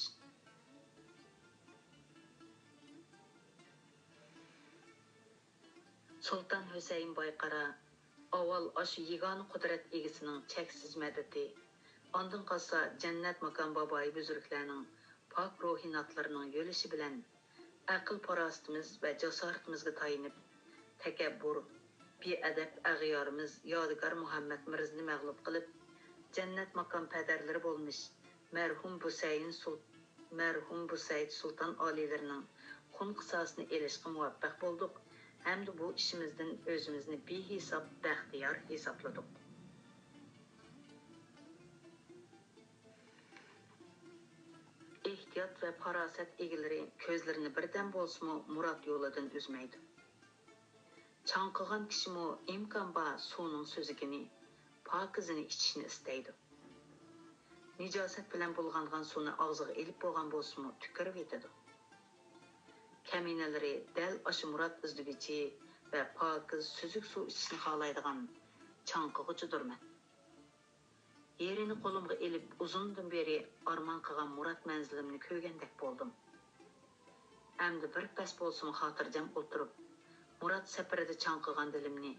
سۇلتان ھۈسەيىن بايقارا ئاۋۋال ئاشۇ يېگانە قۇدرەت ئىگىسىنىڭ چەكسىز مەدىتى، ئاندىن قالسا جەننەت ماكان بابايى بۈزرۈكلەرنىڭ پاك روھىناتلىرىنىڭ يۆلىشى بىلەن ئەقىل-پاراسىتىمىز ۋە جاسارىتىمىزگە تايىنىپ، تەكەببۇر، بىئەدەپ ئەغيارىمىز يادىكار مۇھەممەد مىرزىنى مەغلۇپ قىلىپ، جەننەت ماكان پەدەرلىرى بولمىش مەرھۇم بۇسەيىن سۇل-، مەرھۇم بۇسەيىد سۇلتان ئالىيلىرىنىڭ خۇن قىساسىنى ئېلىشقا مۇۋەپپەق بولدۇق ھەمدە بۇ ئىشىمىزدىن ئۆزىمىزنى بىھېساب بەختىيار ھېسابلىدۇق. ئېھتىيات ۋە پاراسەت ئىگىلىرى كۆزلىرىنى بىردەم بولسىمۇ مۇراد يولىدىن ئۈزمەيدۇ. چاڭقىغان كىشىمۇ ئىمكان بار سۇنىڭ سۈزۈكىنى، پاكىزىنى ئىچىشنى ئىستەيدۇ. نىجاسەت بىلەن بۇلغانغان سۇنى ئاغزىغا ئېلىپ بولغان بولسىمۇ تۈكۈرۈۋېتىدۇ. كەمىنىلىرى دەل ئاشۇ مۇراد ئىزدىگۈچى ۋە پاكىز سۈزۈك سۇ ئىچىشنى خالايدىغان چاڭقىغۇچىدۇرمەن. يېرىنى قولۇمغا ئېلىپ، ئۇزۇندىن بېرى ئارمان قىلغان مۇراد مەنزىلىمنى كۆرگەندەك بولدۇم. ئەمدى بىر پەس بولسىمۇ خاتىرجەم ئولتۇرۇپ، مۇراد سەپىرىدە چاڭقىغان دىلىمنى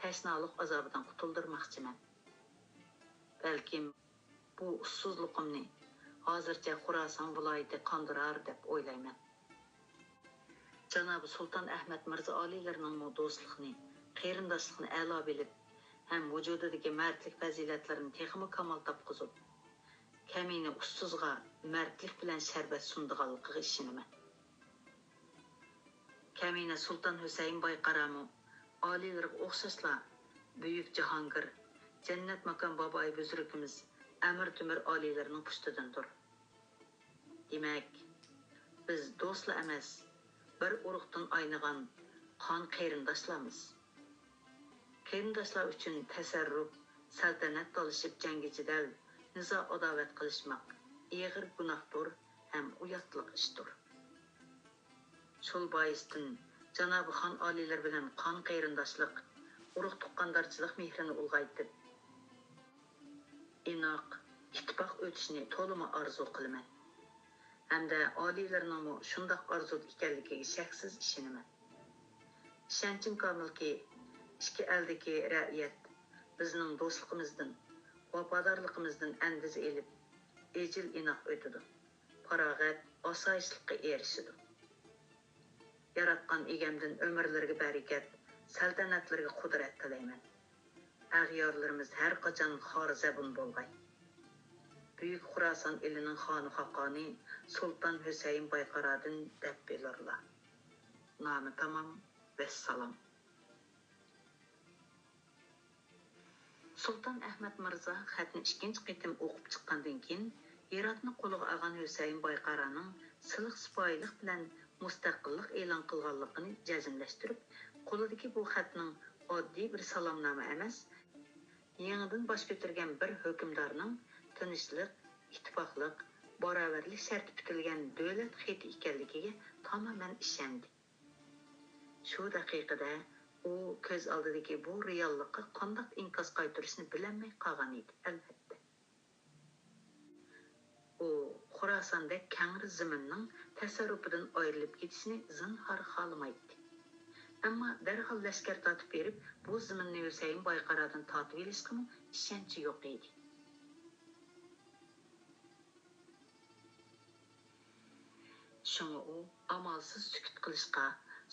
تەشنالىق ئازابىدىن قۇتۇلدۇرماقچىمەن. بەلكىم بۇ ئۇسسۇزلۇقۇمنى ھازىرچە خۇراسان ۋىلايىتى قاندۇرار دەپ ئويلايمەن. جانابى سۇلتان ئەھمەد مىرزا ئالىيلىرىنىڭمۇ دوستلۇقنى، قېرىنداشلىقنى ئەلا بىلىپ ھەم ۋۇجۇدىدىكى مەردلىك پەزىلەتلىرىنى تېخىمۇ كامال تاپقۇزۇپ، كەمىنە ئۇسسۇزغا مەردلىك بىلەن شەربەت سۇنىدىغانلىقىغا ئىشىنىمەن. كەمىنە سۇلتان ھۈسەيىن بايقارامۇ ئالىيلىرىغا ئوخشاشلا بۈيۈك جاھانگىر، جەننەت ماكان بابايى بۈزرۈكىمىز ئەمىر تۆمۈر ئالىيلىرىنىڭ پۇشتىدىندۇر. دېمەك، بىز دوستلا ئەمەس، بىر ئۇرۇقتىن ئاينىغان قان قېرىنداشلارمىز. قېرىنداشلار ئۈچۈن تەسەررۇپ، سەلتەنەت تالىشىپ جەڭگى-جېدەل، نىزا-ئاداۋەت قىلىشماق ئېغىر گۇناھتۇر ھەم ئۇياتلىق ئىشتۇر. شۇ بايىستىن جانابى خان ئالىيلىرى بىلەن قان قېرىنداشلىق، ئۇرۇق-تۇغقاندارچىلىق مېھرىنى ئۇلغايتىپ، ئىناق، ئىتتىپاق ئۆتۈشىنى تولىمۇ ئارزۇ قىلىمەن. ھەمدە ئالىيلىرىنىڭمۇ شۇنداق ئارزۇدا ئىكەنلىكىگە شەكسىز ئىشىنىمەن. ئىشەنچىم كامىلكى، ئىككى ئەلدىكى رەئىيەت بىزنىڭ دوستلۇقىمىزدىن، ۋاپادارلىقىمىزدىن ئەندىزە ئېلىپ، ئېجىل-ئىناق ئۆتىدۇ. پاراغەت، ئاسايىشلىققا ئېرىشىدۇ. ياراتقان ئىگەمدىن ئۆمۈرلىرىگە بەرىكەت، سەلتەنەتلىرىگە قۇدرەت تىلەيمەن. ئەغيارلىرىمىز ھەر قاچان خار زەبۇن بولغاي. بۈيۈك خۇراسان ئېلىنىڭ خانى خاقانى سۇلتان ھۈسەيىن بايقارادىن دەپ بىلۇرلا. نامە تامام. ۋەسسالام. سۇلتان ئەھمەد مىرزا خەتنى ئىككىنچى قېتىم ئوقۇپ چىققاندىن كېيىن، ھىراتنى قولىغا ئالغان ھۈسەيىن بايقارانىڭ سىلىق سىپايىلىق بىلەن مۇستەقىللىق ئېلان قىلغانلىقىنى جەزملەشتۈرۈپ، قولىدىكى بۇ خەتنىڭ ئاددىي بىر سالامنامە ئەمەس، يېڭىدىن باش كۆتۈرگەن بىر ھۆكۈمدارنىڭ تىنچلىق، ئىتتىپاقلىق، باراۋەرلىك شەرتى پۈتۈلگەن دۆلەت خېتى ئىكەنلىكىگە تامامەن ئىشەندى. شۇ دەقىقىدە ئۇ كۆز ئالدىدىكى بۇ رېئاللىققا قانداق ئىنكاس قايتۇرۇشنى بىلەلمەي قالغان ئىدى، ئەلۋەتتە. ئۇ خوراساندەك كەڭرى زېمىننىڭ تەسەررۇپىدىن ئايرىلىپ كېتىشنى زىنھار خالىمايتتى. ئەمما دەرھال لەشكەر تارتىپ بېرىپ، بۇ زېمىننى ھۈسەيىن بايقارادىن تارتىۋېلىشقىمۇ ئىشەنچى يوق ئىدى. شۇڭا ئۇ ئامالسىز سۈكۈت قىلىشقا،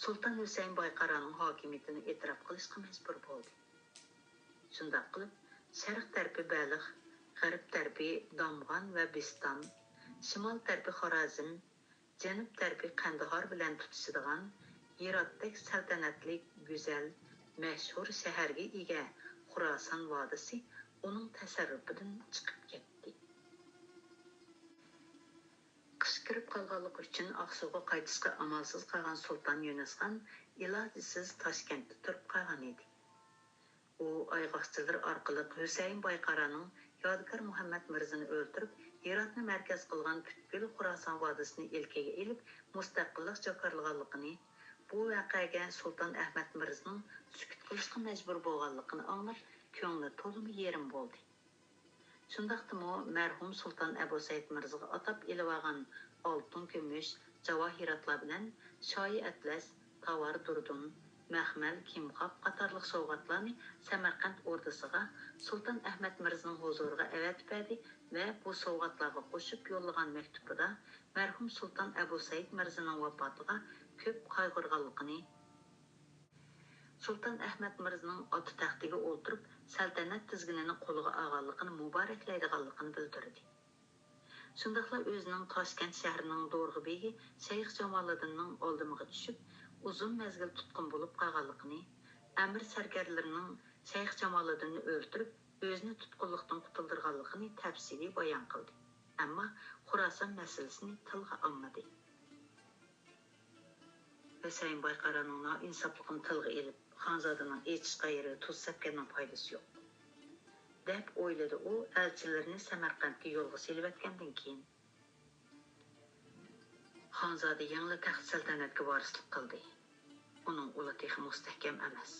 سۇلتان ھۈسەيىن بايقارانىڭ ھاكىمىيىتىنى ئېتىراپ قىلىشقا مەجبۇر بولدى. شۇنداق قىلىپ، شەرق تەرىپى بەلخ، غەرب تەرىپى دامغان ۋە بىستان، شىمال تەرىپى خارازم، جەنۇب تەرىپى قەندىھار بىلەن تۇتىشىدىغان ھىراتتەك سەلتەنەتلىك، گۈزەل، مەشھۇر شەھەرگە ئىگە خۇراسان ۋادىسى ئۇنىڭ تەسەررۇپىدىن چىقىپ كەتتى. قىش كىرىپ قالغانلىقى ئۈچۈن ئاقسۇغا قايتىشقا ئامالسىز قالغان سۇلتان يۇنۇسخان ئىلاجسىز تاشكەنتتە تۇرۇپ قالغان ئىدى. ئۇ ئايغاقچىلىرى ئارقىلىق ھۈسەيىن بايقارانىڭ يادىكار مۇھەممەد مىرزىنى ئۆلتۈرۈپ، ھىراتنى مەركەز قىلغان پۈتكۈل خوراسان ۋادىسىنى ئىلكىگە ئېلىپ، مۇستەقىللىق جاكارلىغانلىقىنى، بۇ ۋەقەگە سۇلتان ئەھمەد مىرزىنىڭ سۈكۈت قىلىشقا مەجبۇر بولغانلىقىنى ئاڭلاپ، كۆڭلى تولىمۇ يېرىم بولدى. شۇنداقتىمۇ مەرھۇم سۇلتان ئەبۇسەيىد مىرزىغا ئاتاپ ئېلىۋالغان ئالتۇن، كۈمۈش، جاۋاھىراتلار بىلەن شايى ئەتلەس، تاۋار دۇردۇن، مەخمەل، كىمخاب قاتارلىق سوۋغاتلارنى سەمەرقەنت ئوردىسىغا سۇلتان ئەھمەد مىرزىنىڭ ھۇزۇرىغا ئەۋەتىپ بەردى ۋە بۇ سوۋغاتلارغا قوشۇپ يوللىغان مەكتۇپىدا مەرھۇم سۇلتان ئەبۇسەيىد مىرزىنىڭ ۋاپاتىغا كۆپ قايغۇرغانلىقىنى، سۇلتان ئەھمەد مىرزىنىڭ ئاتا تەختىگە ئولتۇرۇپ، سەلتەنەت تىزگىنىنى قولىغا ئالغانلىقىنى مۇبارەكلەيدىغانلىقىنى بىلدۈردى. شۇنداقلا ئۆزىنىڭ تاشكەنت شەھىرىنىڭ دورىخى بېگى شەيخ جامالىدىننىڭ ئالدىمىغا چۈشۈپ، ئۇزۇن مەزگىل تۇتقۇن بولۇپ قالغانلىقىنى، ئەمىر سەركەردىلىرىنىڭ شەيخ جامالىدىننى ئۆلتۈرۈپ، ئۆزىنى تۇتقۇنلۇقتىن قۇتۇلدۇرغانلىقىنى تەپسىلىي بايان قىلدى. ئەمما خوراسان مەسىلىسىنى تىلغا ئالمىدى. ھۈسەيىن بايقارانىڭ نائىنساپلىقىنى تىلغا ئېلىپ، خانزادىنىڭ ئېچىشقان يېرىگە تۇز سەپكەننىڭ پايدىسى يوق، دەپ ئويلىدى ئۇ ئەلچىلىرىنى سەمەرقەنتكە يولغا سېلىۋەتكەندىن كېيىن. خانزادە يەنىلا تەخت سەلتەنەتكە ۋارىسلىق قىلدى. ئۇنىڭ ئۇلى تېخى مۇستەھكەم ئەمەس.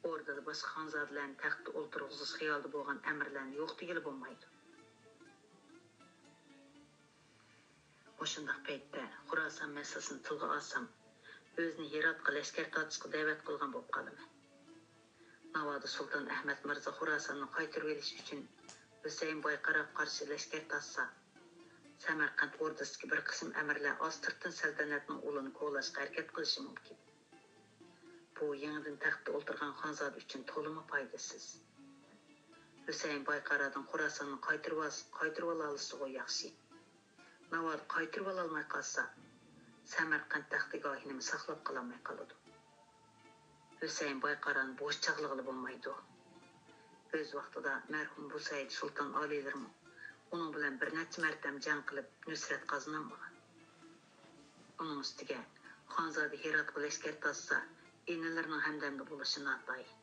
ئوردىدا باشقا خانزادىلەرنى تەختتە ئولتۇرغۇزۇش خىيالىدا بولغان ئەمىرلەرنى يوق دېگىلى بولمايدۇ. مۇشۇنداق پەيتتە خوراسان مەسىلىسىنى تىلغا ئالسام، ئۆزىنى ھىراتقا لەشكەر تارتىشقا دەۋەت قىلغان بولۇپ قالىمەن. ناۋادا سۇلتان ئەھمەد مىرزا خوراساننى قايتۇرۇۋېلىش ئۈچۈن ھۈسەيىن بايقاراغا قارشى لەشكەر تارتسا، سەمەرقەنت ئوردىسىدىكى بىر قىسىم ئەمىرلەر ئاستىرتىن سەلتەنەتنىڭ ئۇلىنى كولااشقا ھەرىكەت قىلىشى مۇمكىن. بۇ يېڭىدىن تەختتە ئولتۇرغان خانزادە ئۈچۈن تولىمۇ پايدىسىز. ھۈسەيىن بايقارادىن خوراساننى قايتۇرۇۋالس-، قايتۇرۇۋالالىسىغۇ ياخشى. ناۋادا قايتۇرۇۋالالماي قالسا، سەمەرقەنت تەختىگاھىنىمۇ ساقلاپ قالالماي قالىدۇ. ھۈسەيىن بايقارانى بوش چاغلىغىلى بولمايدۇ. ئۆز ۋاقتىدا مەرھۇم بۇسەيىد سۇلتان ئالىيلىرىمۇ ئۇنىڭ بىلەن بىر نەچچە مەرتەم جەڭ قىلىپ، نۇسرەت قازىنالمىغان. ئۇنىڭ ئۈستىگە، خانزادە ھىراتقا لەشكەر تارتسا، ئىنىلىرىنىڭ ھەمدەمدە بولۇشى ناتايىن.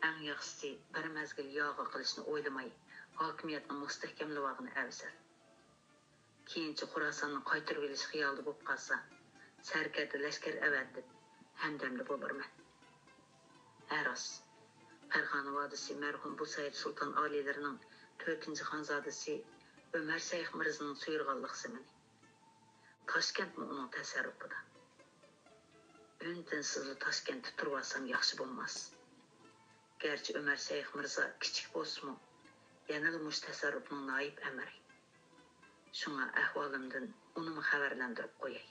ئەڭ ياخشىسى، بىر مەزگىل ياغا قىلىشنى ئويلىماي، ھاكىمىيەتنى مۇستەھكەملىۋالغىنى ئەۋزەل. كېيىنچە خوراساننى قايتۇرۇۋېلىش خىيالىدا بولۇپ قالسا، سەركەردە لەشكەر ئەۋەتىپ، ھەمدەمدە بولۇرمەن. ھە راست، پەرغانە ۋادىسى مەرھۇم بۇسەيىد سۇلتان ئالىيلىرىنىڭ تۆتىنچى خانزادىسى ئۆمەر شەيخ مىرزىنىڭ سۇيۇرغانلىق زېمىنى. تاشكەنتمۇ ئۇنىڭ تەسەررۇپىدا. ئۈن-تىنسىزلا تاشكەنتتە تۇرۇۋالسام ياخشى بولماس. گەرچە ئۆمەر شەيخ مىرزا كىچىك بولسىمۇ، يەنىلا مۇشۇ تەسەررۇپنىڭ نايىب ئەمىرى. شۇڭا ئەھۋالىمدىن ئۇنىمۇ خەۋەرلەندۈرۈپ قوياي.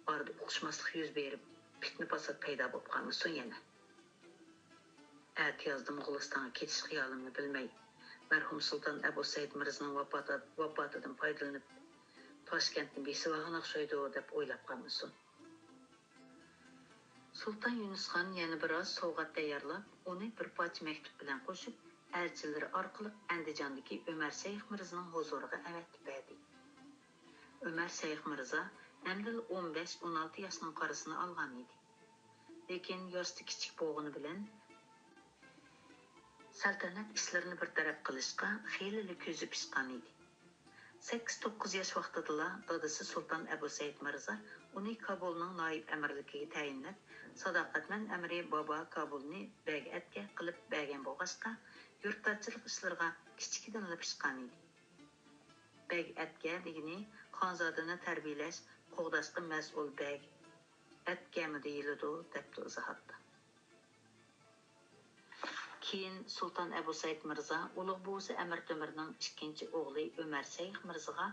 ئارىدا ئۇقۇشماسلىق يۈز بېرىپ، پىتنە-پاسات پەيدا بولۇپ قالمىسۇن يەنە. ئەتىيازدا موغۇلىستانغا كېتىش خىيالىمنى بىلمەي، مەرھۇم سۇلتان ئەبۇ سەئىد مىرزىنىڭ ۋاپاتى-، ۋاپاتىدىن پايدىلىنىپ، تاشكەنتنى بېسىۋالغان ئوخشايدۇ دەپ ئويلاپ قالمىسۇن. سۇلتان يۇنۇسخان يەنە بىر ئاز سوۋغات تەييارلاپ، ئۇنى بىر پارچە مەكتۇپ بىلەن قوشۇپ، ئەلچىلىرى ئارقىلىق ئەندىجاندىكى ئۆمەر شەيخ مىرزىنىڭ ھۇزۇرىغا ئەۋەتىپ بەردى. ئۆمەر شەيخ مىرزا ئەمدىلا ئون بەش، ئون ئالتە ياشنىڭ قارىسىنى ئالغان ئىدى. لېكىن ياشتا كىچىك بولغىنى بىلەن، سەلتەنەت ئىشلىرىنى بىر تەرەپ قىلىشقا خېلىلا كۆزى پىشقان ئىدى. سەككىز، توققۇز ياش ۋاقتىدىلا دادىسى سۇلتان ئەبۇ سەئىد مىرزا ئۇنى كابۇلنىڭ نايىب ئەمىرلىكىگە تەيىنلەپ، ساداقەتمەن ئەمىرى بابا كابۇلنى بەگ ئەتكە قىلىپ بەرگەن بولغاچقا، يۇرتدارچىلىق ئىشلىرىغا كىچىكىدىنلا پىشقان ئىدى. بەگ ئەتكە دېگىنى خانزادىنى تەربىيەلەش، قوغداشقا مەسئۇل بەگ. ئەتكەمۇ دېيىلىدۇ، دەپتۇ ئىزاھاتتا. كېيىن سۇلتان ئەبۇ سەئىد مىرزا ئۇلۇغ بوۋىسى ئەمىر تۆمۈرنىڭ ئىككىنچى ئوغلى ئۆمەر شەيخ مىرزىغا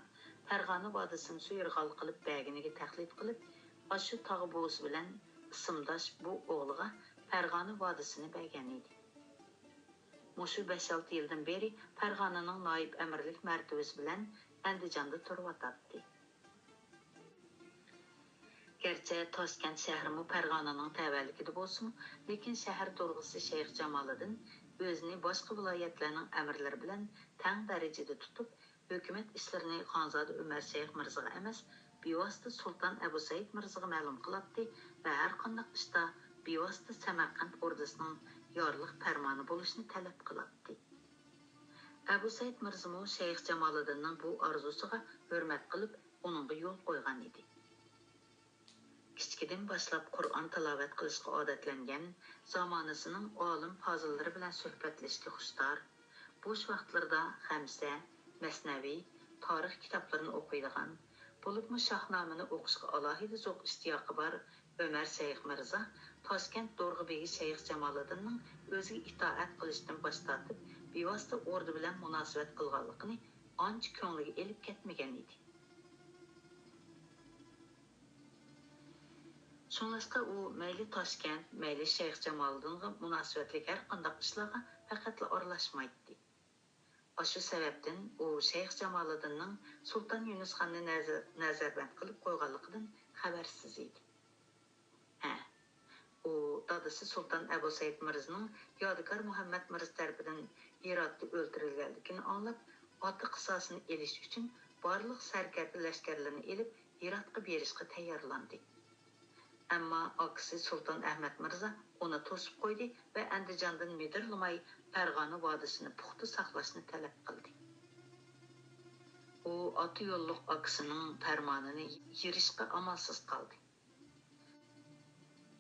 پەرغانە ۋادىسىنى سۇيۇرغال قىلىپ بەرگىنىگە تەقلىد قىلىپ، ئاشۇ تاغا بوۋىسى بىلەن ئىسىمداش بۇ ئوغلىغا پەرغانە ۋادىسىنى بەرگەن ئىدى. مۇشۇ بەش-ئالتە يىلدىن بېرى پەرغانىنىڭ نايىب ئەمىرلىك مەرتىۋىسى بىلەن ئەندىجاندا تۇرۇۋاتاتتى. گەرچە تاشكەنت شەھىرىمۇ پەرغانىنىڭ تەۋەلىكىدە بولسىمۇ، لېكىن شەھەر دورىغىسى شەيخ جامالىدىن ئۆزىنى باشقا ۋىلايەتلەرنىڭ ئەمىرلىرى بىلەن تەڭ دەرىجىدە تۇتۇپ، ھۆكۈمەت ئىشلىرىنى خانزادە ئۆمەر شەيخ مىرزىغا ئەمەس، بىۋاسىتە سۇلتان ئەبۇ سەئىد مىرزىغا مەلۇم قىلاتتى ۋە ھەرقانداق ئىشتا بىۋاسىتە سەمەرقەنت ئوردىسىنىڭ يارلىق پەرمانى بولۇشىنى تەلەپ قىلاتتى. ئەبۇ سەئىد مىرزىمۇ شەيخ جامالىدىننىڭ بۇ ئارزۇسىغا ھۆرمەت قىلىپ، ئۇنىڭغا يول قويغان ئىدى. كىچىكىدىن باشلاپ قۇرئان تىلاۋەت قىلىشقا ئادەتلەنگەن، زامانىسىنىڭ ئالىم پازىللىرى بىلەن سۆھبەتلىشىشكە خۇشتار، بوش ۋاقىتلىرىدا خەمسە، مەسنەۋى، تارىخ كىتابلىرىنى ئوقۇيدىغان، بولۇپمۇ شاھنامىنى ئوقۇشقا ئالاھىدە زوق ئىشتىياقى بار ئۆمەر شەيخ مىرزا تاشكەنت دورغا بېگى شەيخ جامالىدىننىڭ ئۆزىگە ئىتائەت قىلىشتىن باش تارتىپ، بىۋاسىتە ئوردا بىلەن مۇناسىۋەت قىلغانلىقىنى ئانچە كۆڭلىگە ئېلىپ كەتمىگەن ئىدى. شۇڭلاشقا ئۇ مەيلى تاشكەنت، مەيلى شەيخ جامالىدىنغا مۇناسىۋەتلىك ھەرقانداق ئىشلارغا پەقەتلا ئارىلاشمايتتى. ئاشۇ سەۋەبتىن ئۇ شەيخ جامالىدىننىڭ سۇلتان يۇنۇسخاننى نەزە-، نەزەربەند قىلىپ قويغانلىقىدىن خەۋەرسىز ئىدى. ھە، ئۇ دادىسى سۇلتان ئەبۇ سەئىد مىرزىنىڭ يادىكار مۇھەممەد مىرزا تەرىپىدىن ھىراتتا ئۆلتۈرۈلگەنلىكىنى ئاڭلاپ، ئاتا قىساسىنى ئېلىش ئۈچۈن بارلىق سەركەردە لەشكەرلىرىنى ئېلىپ، ھىراتقا بېرىشقا تەييارلاندى. ئەمما ئاكىسى سۇلتان ئەھمەد مىرزا ئۇنى توسۇپ قويدى ۋە ئەندىجاندىن مىدىرلىماي پەرغانە ۋادىسىنى پۇختا ساقلاشنى تەلەپ قىلدى. ئۇ ئاتا يوللۇق ئاكىسىنىڭ پەرمانىنى يىرىشقا ئامالسىز قالدى.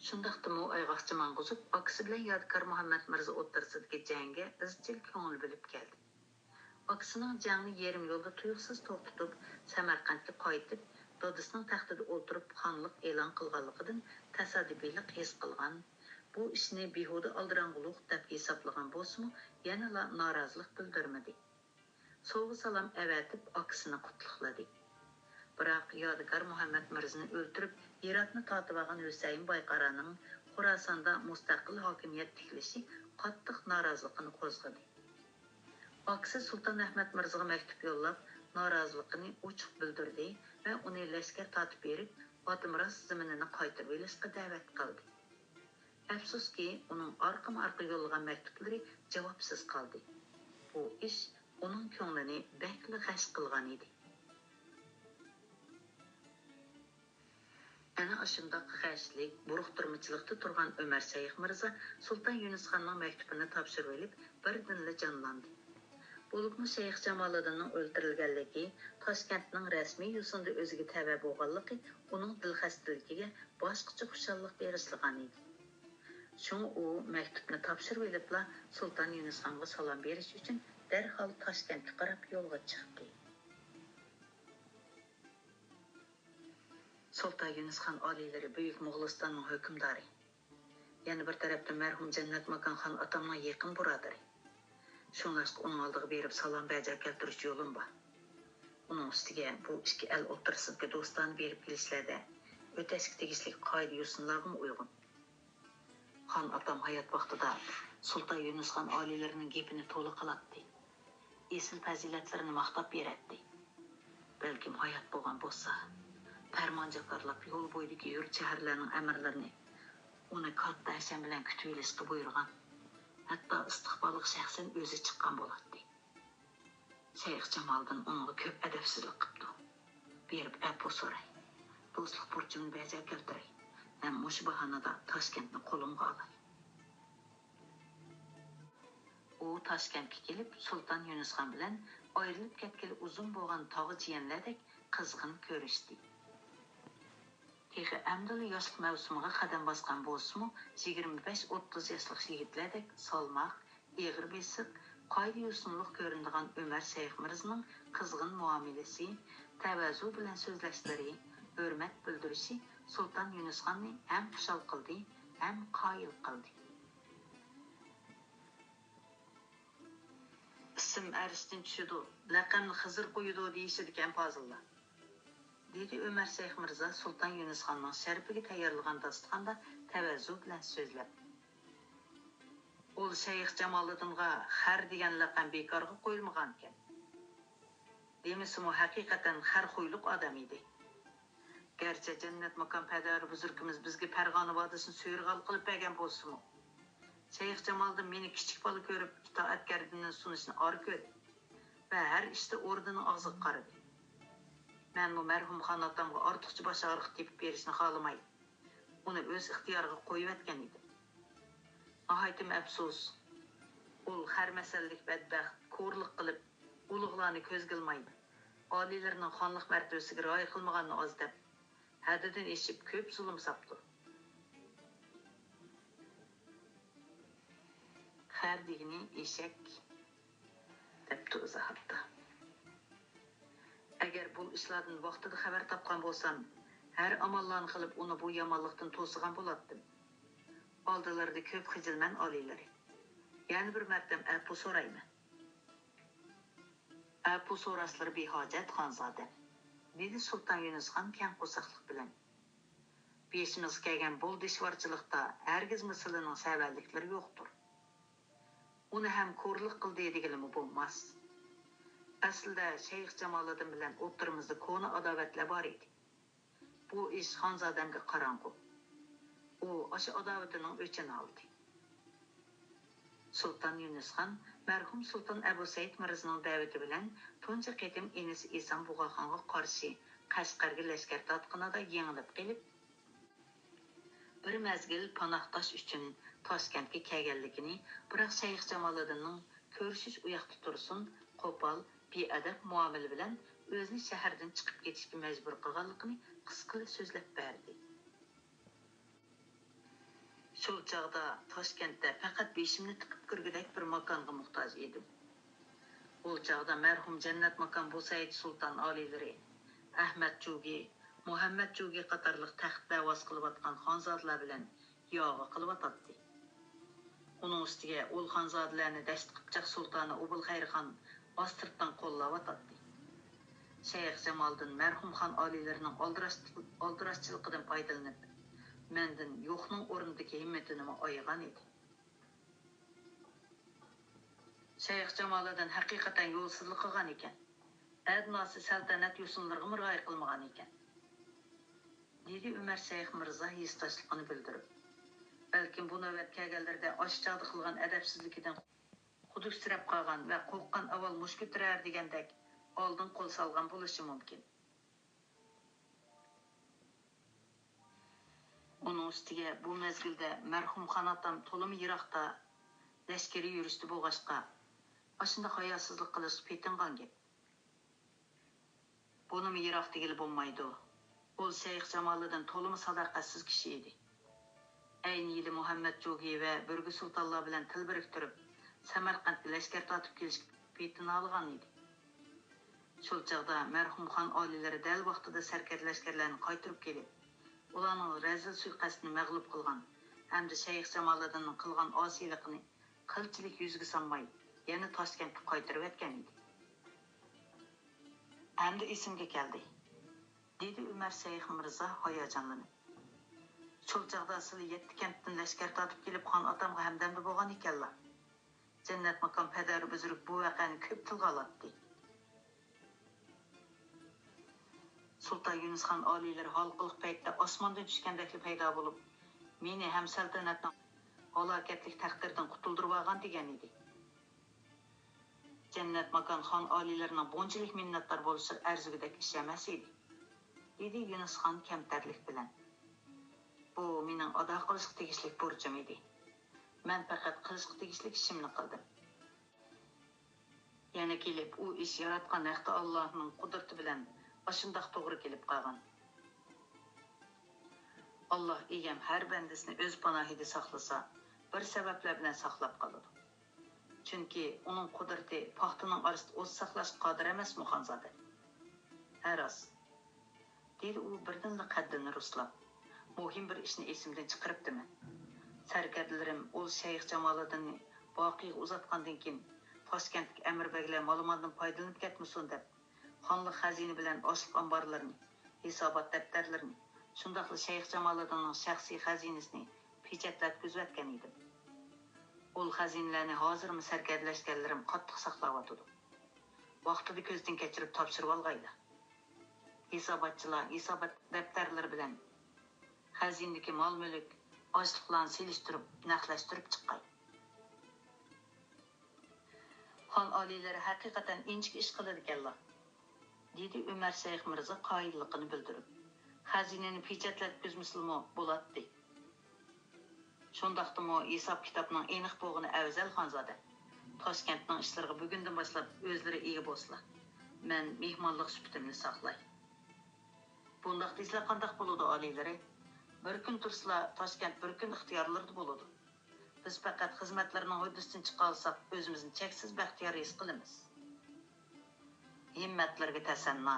شۇنداقتىمۇ ئايغاقچى ماڭغۇزۇپ، ئاكىسى بىلەن يادىكار مۇھەممەد مىرزا ئوتتۇرىسىدىكى جەڭگە ئىزچىل كۆڭۈل بۆلۈپ كەلدى. ئاكىسىنىڭ جەڭنى يېرىم يولدا تۇيۇقسىز توختىتىپ، سەمەرقەنتكە قايتىپ، دادىسىنىڭ تەختىدە ئولتۇرۇپ خانلىق ئېلان قىلغانلىقىدىن تاسادىپىيلىق ھېس قىلغان، بۇ ئىشنى بىھۇدە ئالدىراڭغۇلۇق دەپ ھېسابلىغان بولسىمۇ، يەنىلا نارازىلىق بىلدۈرمىدى. سوۋغا-سالام ئەۋەتىپ، ئاكىسىنى قۇتلۇقلىدى. بىراق يادىكار مۇھەممەد مىرزىنى ئۆلتۈرۈپ، ھىراتنى تارتىۋالغان ھۈسەيىن بايقارانىڭ خوراساندا مۇستەقىل ھاكىمىيەت تىكلىشى قاتتىق نارازىلىقىنى قوزغىدى. ئاكىسى سۇلتان ئەھمەد مىرزىغا مەكتۇپ يوللاپ، نارازىلىقىنى ئوچۇق بىلدۈردى ۋە ئۇنى لەشكەر تارتىپ بېرىپ، ئاتىمىراس زېمىنىنى قايتۇرۇۋېلىشقا دەۋەت قىلدى. ئەپسۇسكى، ئۇنىڭ ئارقىمۇ-ئارقا يوللىغان مەكتۇپلىرى جاۋابسىز قالدى. بۇ ئىش ئۇنىڭ كۆڭلىنى بەكلا غەش قىلغان ئىدى. ئەنە ئاشۇنداق غەشلىك، بۇرۇقتۇرمىچىلىقتا تۇرغان ئۆمەر شەيخ مىرزا سۇلتان يۇنۇسخاننىڭ مەكتۇپىنى تاپشۇرۇۋېلىپ، بىردىنلا جانلاندى. بولۇپمۇ شەيخ جامالىدىننىڭ ئۆلتۈرۈلگەنلىكى، تاشكەنتنىڭ رەسمىي يوسۇندا ئۆزىگە تەۋە بولغانلىقى ئۇنىڭ دىلخەستىلىكىگە باشقىچە خۇشاللىق بېغىشلىغان ئىدى. شۇڭا ئۇ مەكتۇپنى تاپشۇرۇۋېلىپلا سۇلتان يۇنۇسخانغا سالام بېرىش ئۈچۈن دەرھال تاشكەنتكە قاراپ يولغا چىقتى. سۇلتان يۇنۇسخان ئالىيلىرى بۈيۈك موغۇلىستاننىڭ ھۆكۈمدارى. يەنە بىر تەرەپتىن مەرھۇم جەننەت ماكان خان ئاتامنىڭ يېقىن بۇرادىرى. شۇڭلاشقا ئۇنىڭ ئالدىغا بېرىپ سالام بەجا كەلتۈرۈش يولۇم بار. ئۇنىڭ ئۈستىگە بۇ ئىككى ئەل ئوتتۇرىسىدىكى دوستانە بېرىپ كېلىشلەردە ئۆتەشكە تېگىشلىك قائىدە-يوسۇنلارغىمۇ ئۇيغۇن. خان ئاتام ھايات ۋاقتىدا سۇلتان يۇنۇسخان ئالىيلىرىنىڭ گېپىنى تولا قىلاتتى. ئېسىل پەزىلەتلىرىنى ماختاپ بېرەتتى. بەلكىم ھايات بولغان بولسا، پەرمان جاكارلاپ يول بويىدىكى يۇرت-شەھەرلەرنىڭ ئەمىرلىرىنى ئۇنى كاتتا ھەشەم بىلەن كۈتۈۋېلىشقا بۇيرۇغان، ھەتتا ئىستىقبالىغا شەخسەن ئۆزى چىققان بولاتتى. شەيخ جامالىدىن ئۇنىڭغا كۆپ ئەدەپسىزلىك قىپتۇ. بېرىپ ئەپۇ سوراي. دوستلۇق بۇرچۇمنى بەجا كەلتۈرەي. ھەم مۇشۇ باھانىدا تاشكەنتنى قولۇمغا ئالاي. ئۇ تاشكەنتكە كېلىپ، سۇلتان يۇنۇسخان بىلەن ئايرىلىپ كەتكىلى ئۇزۇن بولغان تاغا جىيەنلەردەك قىزغىن كۆرۈشتى. تېخى ئەمدىلا ياشلىق مەۋسۇمىغا قەدەم باسقان بولسىمۇ، يىگىرمە بەش ئوتتۇز ياشلىق يىگىتلەردەك سالماق، ئېغىر بېسىق، قائىدە-يوسۇنلۇق كۆرۈنىدىغان ئۆمەر شەيخ مىرزىنىڭ قىزغىن مۇئامىلىسى، تەۋازۇ بىلەن سۆزلەشلىرى، ھۆرمەت بىلدۈرۈشى سۇلتان يۇنۇسخاننى ھەم خۇشال قىلدى، ھەم قايىل قىلدى. «ئىسىم ئەرشتىن چۈشىدۇ، لەقەمنى خىزىر قويىدۇ» دېيىشىدىكەن پازىللار. دېدى ئۆمەر شەيخ مىرزا سۇلتان يۇنۇسخاننىڭ شەرىپىگە تەييارلىغان داستىخاندا تەۋەزۇ بىلەن سۆزلەپ. ئۇل شەيخ جامالىدىنغا خەر دېگەن لەقەم بىكارغا قويۇلمىغانىكەن. دېمىسىمۇ، ھەقىقەتەن خەر خۇيلۇق ئادەم ئىدى. گەرچە جەننەت ماكان پەدەرى بۈزرۈكىمىز بىزگە پەرغانە ۋادىسىنى سۆرىغال قىلىپ بەرگەن بولسىمۇ، شەيخ جامالىدىن مېنى كىچىك بالا كۆرۈپ، ئىتائەتكەردىنى سۇنۇشنى ئارا كۆردى ۋە ھەر ئىشتا ئوردىنىڭ ئاغزىغا قارىدى. مەنمۇ مەرھۇم خان ئاتامغا ئارتۇقچە باش ئاغرىقى تېپىپ بېرىشنى خالىماي، ئۇنى ئۆز ئىختىيارىغا قويۇۋەتكەن ئىدىم. ناھايىتىمۇ ئەپسۇس، ئۇ خەر مەسەللىك بەتبەخت كورلۇق قىلىپ، ئۇلۇغلارنى كۆزگە ئىلماي، ئالىيلىرىنىڭ خانلىق مەرتىۋىسىگە رىئايە قىلمىغاننى ئاز دەپ، ھەددىدىن ئېشىپ كۆپ زۇلۇم ساپتۇ. خەر دېگىنى ئېشەك، دەپتۇ ئىزاھاتتا. ئەگەر بۇ ئىشلاردىن ۋاقتىدا خەۋەر تاپقان بولسام، ھەر ئاماللارنى قىلىپ ئۇنى بۇ يامانلىقتىن توسىغان بولاتتىم. ئالدىلىرىدا كۆپ خىجىلمەن ئالىيلىرى. يەنە بىر مەرتەم ئەپۇ سورايمەن. ئەپۇ سوراشلىرى بىھاجەت، خانزادەم، دېدى سۇلتان يۈنۈسخان كەڭ قورساقلىق بىلەن. بېشىمىزغا كەلگەن بۇ دىشۋارچىلىقتا ھەرگىزمۇ سىلىنىڭ سەۋەنلىكلىرى يوقتۇر. ئۇنى ھەم كورلۇق قىلدى دېگىلىمۇ بولماس. ئەسلىدە شەيخ جامالىدىن بىلەن ئوتتۇرىمىزدا كونا ئاداۋەتلەر بار ئىدى. بۇ ئىش خانزادەمگە قاراڭغۇ. ئۇ ئاشۇ ئاداۋىتىنىڭ ئۆچىنى ئالدى. سۇلتان يۈنۈسخان مەرھۇم سۇلتان ئەبۇ سەئىد مىرزىنىڭ دەۋىتى بىلەن تۇنجى قېتىم ئىنىسى ئېسام بۇغاخانغا قارشى قەشقەرگە لەشكەر تارتقىنىدا يېڭىلىپ قېلىپ، بىر مەزگىل پاناھداش ئۈچۈن تاشكەنتكە كەلگەنلىكىنى، بىراق شەيخ جامالىدىننىڭ كۆرۈشۈش ئۇياقتا تۇرسۇن، قوپال، بىئەدەپ مۇئامىلە بىلەن ئۆزىنى شەھەردىن چىقىپ كېتىشكە مەجبۇر قىلغانلىقىنى قىسقىلا سۆزلەپ بەردى. شۇ چاغدا تاشكەنتتە پەقەت بېشىمنى تىقىپ كۆرگۈدەك بىر ماكانغا موھتاج ئىدىم. ئۇ چاغدا مەرھۇم جەننەت ماكان بۇسەيد سۇلتان ئالىيلىرى، ئەھمەت جۇگى، مۇھەممەت جۇگى قاتارلىق تەخت دەۋاسى قىلىۋاتقان خانزادىلار بىلەن ياغا قىلىۋاتاتتى. ئۇنىڭ ئۈستىگە ئۇل خانزادىلەرنى دەشت قىپچاق سۇلتانى ئوبۇلخەيرخان ئاستىرتتىن قوللاۋاتاتتى. شەيخ جامالىدىن مەرھۇم خان ئالىيلىرىنىڭ ئالدىراش-، ئالدىراشچىلىقىدىن پايدىلىنىپ، مەندىن يوقنىڭ ئورنىدىكى ھىممىتىنىمۇ ئايىغان ئىدى. شەيخ جامالىدىن ھەقىقەتەن يولسىزلىق قىلغان ئىكەن. ئەدناسى سەلتەنەت يوسۇنلىرىغىمۇ رىئايە قىلمىغان ئىكەن، دېدى ئۆمەر شەيخ مىرزا ھېسداشلىقىنى بىلدۈرۈپ. بەلكىم بۇ نۆۋەت كەلگەنلىرىدە ئاشۇ چاغدا قىلغان ئەدەپسىزلىكىدىن خۇدۈكسىرەپ قالغان ۋە قورققان ئاۋۋال مۇشت كۆتۈرەر دېگەندەك ئالدىن قول سالغان بولۇشى مۇمكىن. ئۇنىڭ ئۈستىگە بۇ مەزگىلدە مەرھۇم خان ئاتام تولىمۇ يىراقتا لەشكىرىي يۈرۈشتە بولغاچقا، ئاشۇنداق ھاياسىزلىق قىلىشقا پېتىنغان گەپ. بۇنىمۇ يىراق دېگىلى بولمايدۇ. ئۇ شەيخ جامالىدىن تولىمۇ ساداقەتسىز كىشى ئىدى. ئەينى يىلى مۇھەممەد جۇگى ۋە بۈرگى سۇلتانلار بىلەن تىل بىرىكتۈرۈپ، سەمەرقەنتكە لەشكەر تارتىپ كېلىشكە پېتىنالىغان ئىدى. شۇ چاغدا مەرھۇم خان ئالىيلىرى دەل ۋاقتىدا سەركەردە لەشكەرلەرنى قايتۇرۇپ كېلىپ، ئۇلارنىڭ رەزىل سۇيىقەستىنى مەغلۇپ قىلغان ھەمدە شەيخ جامالىدىننىڭ قىلغان ئاسىيلىقىنى قىلچىلىك يۈزگە سالماي، يەنە تاشكەنتكە قايتۇرۇۋەتكەن ئىدى. ئەمدى ئېسىمگە كەلدى، دېدى ئۆمەر شەيخ مىرزا ھاياجانلىنىپ. شۇ چاغدا سىلى يەتتە كەنتتىن لەشكەر تارتىپ كېلىپ، خان ئاتامغا ھەمدەمدە بولغان ئىكەنلا. جەننەت ماكان پەدەرى بۈزرۈك بۇ ۋەقەنى كۆپ تىلغا ئالاتتى. سۇلتان يۈنۈسخان ئالىيلىرى ھالقىلىق پەيتتە ئاسماندىن چۈشكەندەكلا پەيدا بولۇپ، مېنى ھەم سەلتەنەتنىڭ ھالاكەتلىك تەقدىرىدىن قۇتۇلدۇرۇۋالغان دېگەن ئىدى. جەننەت ماكان خان ئالىيلىرىنىڭ بۇنچىلىك مىننەتدار بولۇشىغا ئەرزىگۈدەك ئىش ئەمەس ئىدى، دېدى يۈنۈسخان كەمتەرلىك بىلەن. بۇ مېنىڭ ئادا قىلىشقا تېگىشلىك بۇرچۇم ئىدى. مەن پەقەت قىلىشقا تېگىشلىك ئىشىمنى قىلدىم. يەنە كېلىپ ئۇ ئىش ياراتقان ھەقتە ئاللاھنىڭ قۇدرىتى بىلەن ئاشۇنداق توغرا كېلىپ قالغان. ئاللاھ ئىگەم ھەر بەندىسىنى ئۆز پاناھىدا ساقلىسا، بىر سەۋەبلەر بىلەن ساقلاپ قالىدۇ. چۈنكى ئۇنىڭ قۇدرىتى پاختىنىڭ ئارىسىدا ئوت ساقلاشقا قادىر ئەمەسمۇ، خانزادە؟ ھە، راست. دېدى ئۇ بىردىنلا قەددىنى رۇسلاپ. مۇھىم بىر ئىشنى ئېسىمدىن چىقىرىپتىمەن. سەركەردىلىرىم ئۇل شەيخ جامالىدىننى باقىيغا ئۇزاتقاندىن كېيىن، تاشكەنتتىكى ئەمىر بەگلەر مالىماندىن پايدىلىنىپ كەتمىسۇن دەپ، خانلىق خەزىنە بىلەن ئاشلىق ئامبارلىرىنى، ھېسابات دەپتەرلىرىنى، شۇنداقلا شەيخ جامالىدىننىڭ شەخسىي خەزىنىسىنى پېچەتلەتكۈزۈۋەتكەن ئىدىم. ئۇل خەزىنىلەرنى ھازىرمۇ سەركەردە لەشكەرلىرىم قاتتىق ساقلاۋاتىدۇ. ۋاقتىدا كۆزدىن كەچۈرۈپ تاپشۇرۇۋالغايلا. ھېساباتچىلار ھېسابات دەپتەرلىرى بىلەن خەزىنىدىكى مال-مۈلۈك، ئاشلىقلارنى سېلىشتۇرۇپ، نەقلەشتۈرۈپ چىققاي. خان ئالىيلىرى ھەقىقەتەن ئىنچىكە ئىش قىلىدىكەنلا، دېدى ئۆمەر شەيخ مىرزا قايىللىقىنى بىلدۈرۈپ. خەزىنىنى پېچەتلەتكۈزمىسىلىمۇ بولاتتى. شۇنداقتىمۇ ھېساب-كىتابنىڭ ئېنىق بولغىنى ئەۋزەل، خانزادە. تاشكەنتنىڭ ئىشلىرىغا بۈگۈندىن باشلاپ ئۆزلىرى ئىگە بولسىلا، مەن مېھمانلىق سۈپىتىمنى ساقلاي. بۇنداق دېسىلە قانداق بولىدۇ، ئالىيلىرى؟ بىر كۈن تۇرسىلا، تاشكەنت بىر كۈن ئىختىيارلىرىدا بولىدۇ. بىز پەقەت خىزمەتلىرىنىڭ ھۆددىسىدىن چىقالىساق، ئۆزىمىزنى چەكسىز بەختىيار ھېس قىلىمىز. ھىممەتلىرىگە تەسەننا.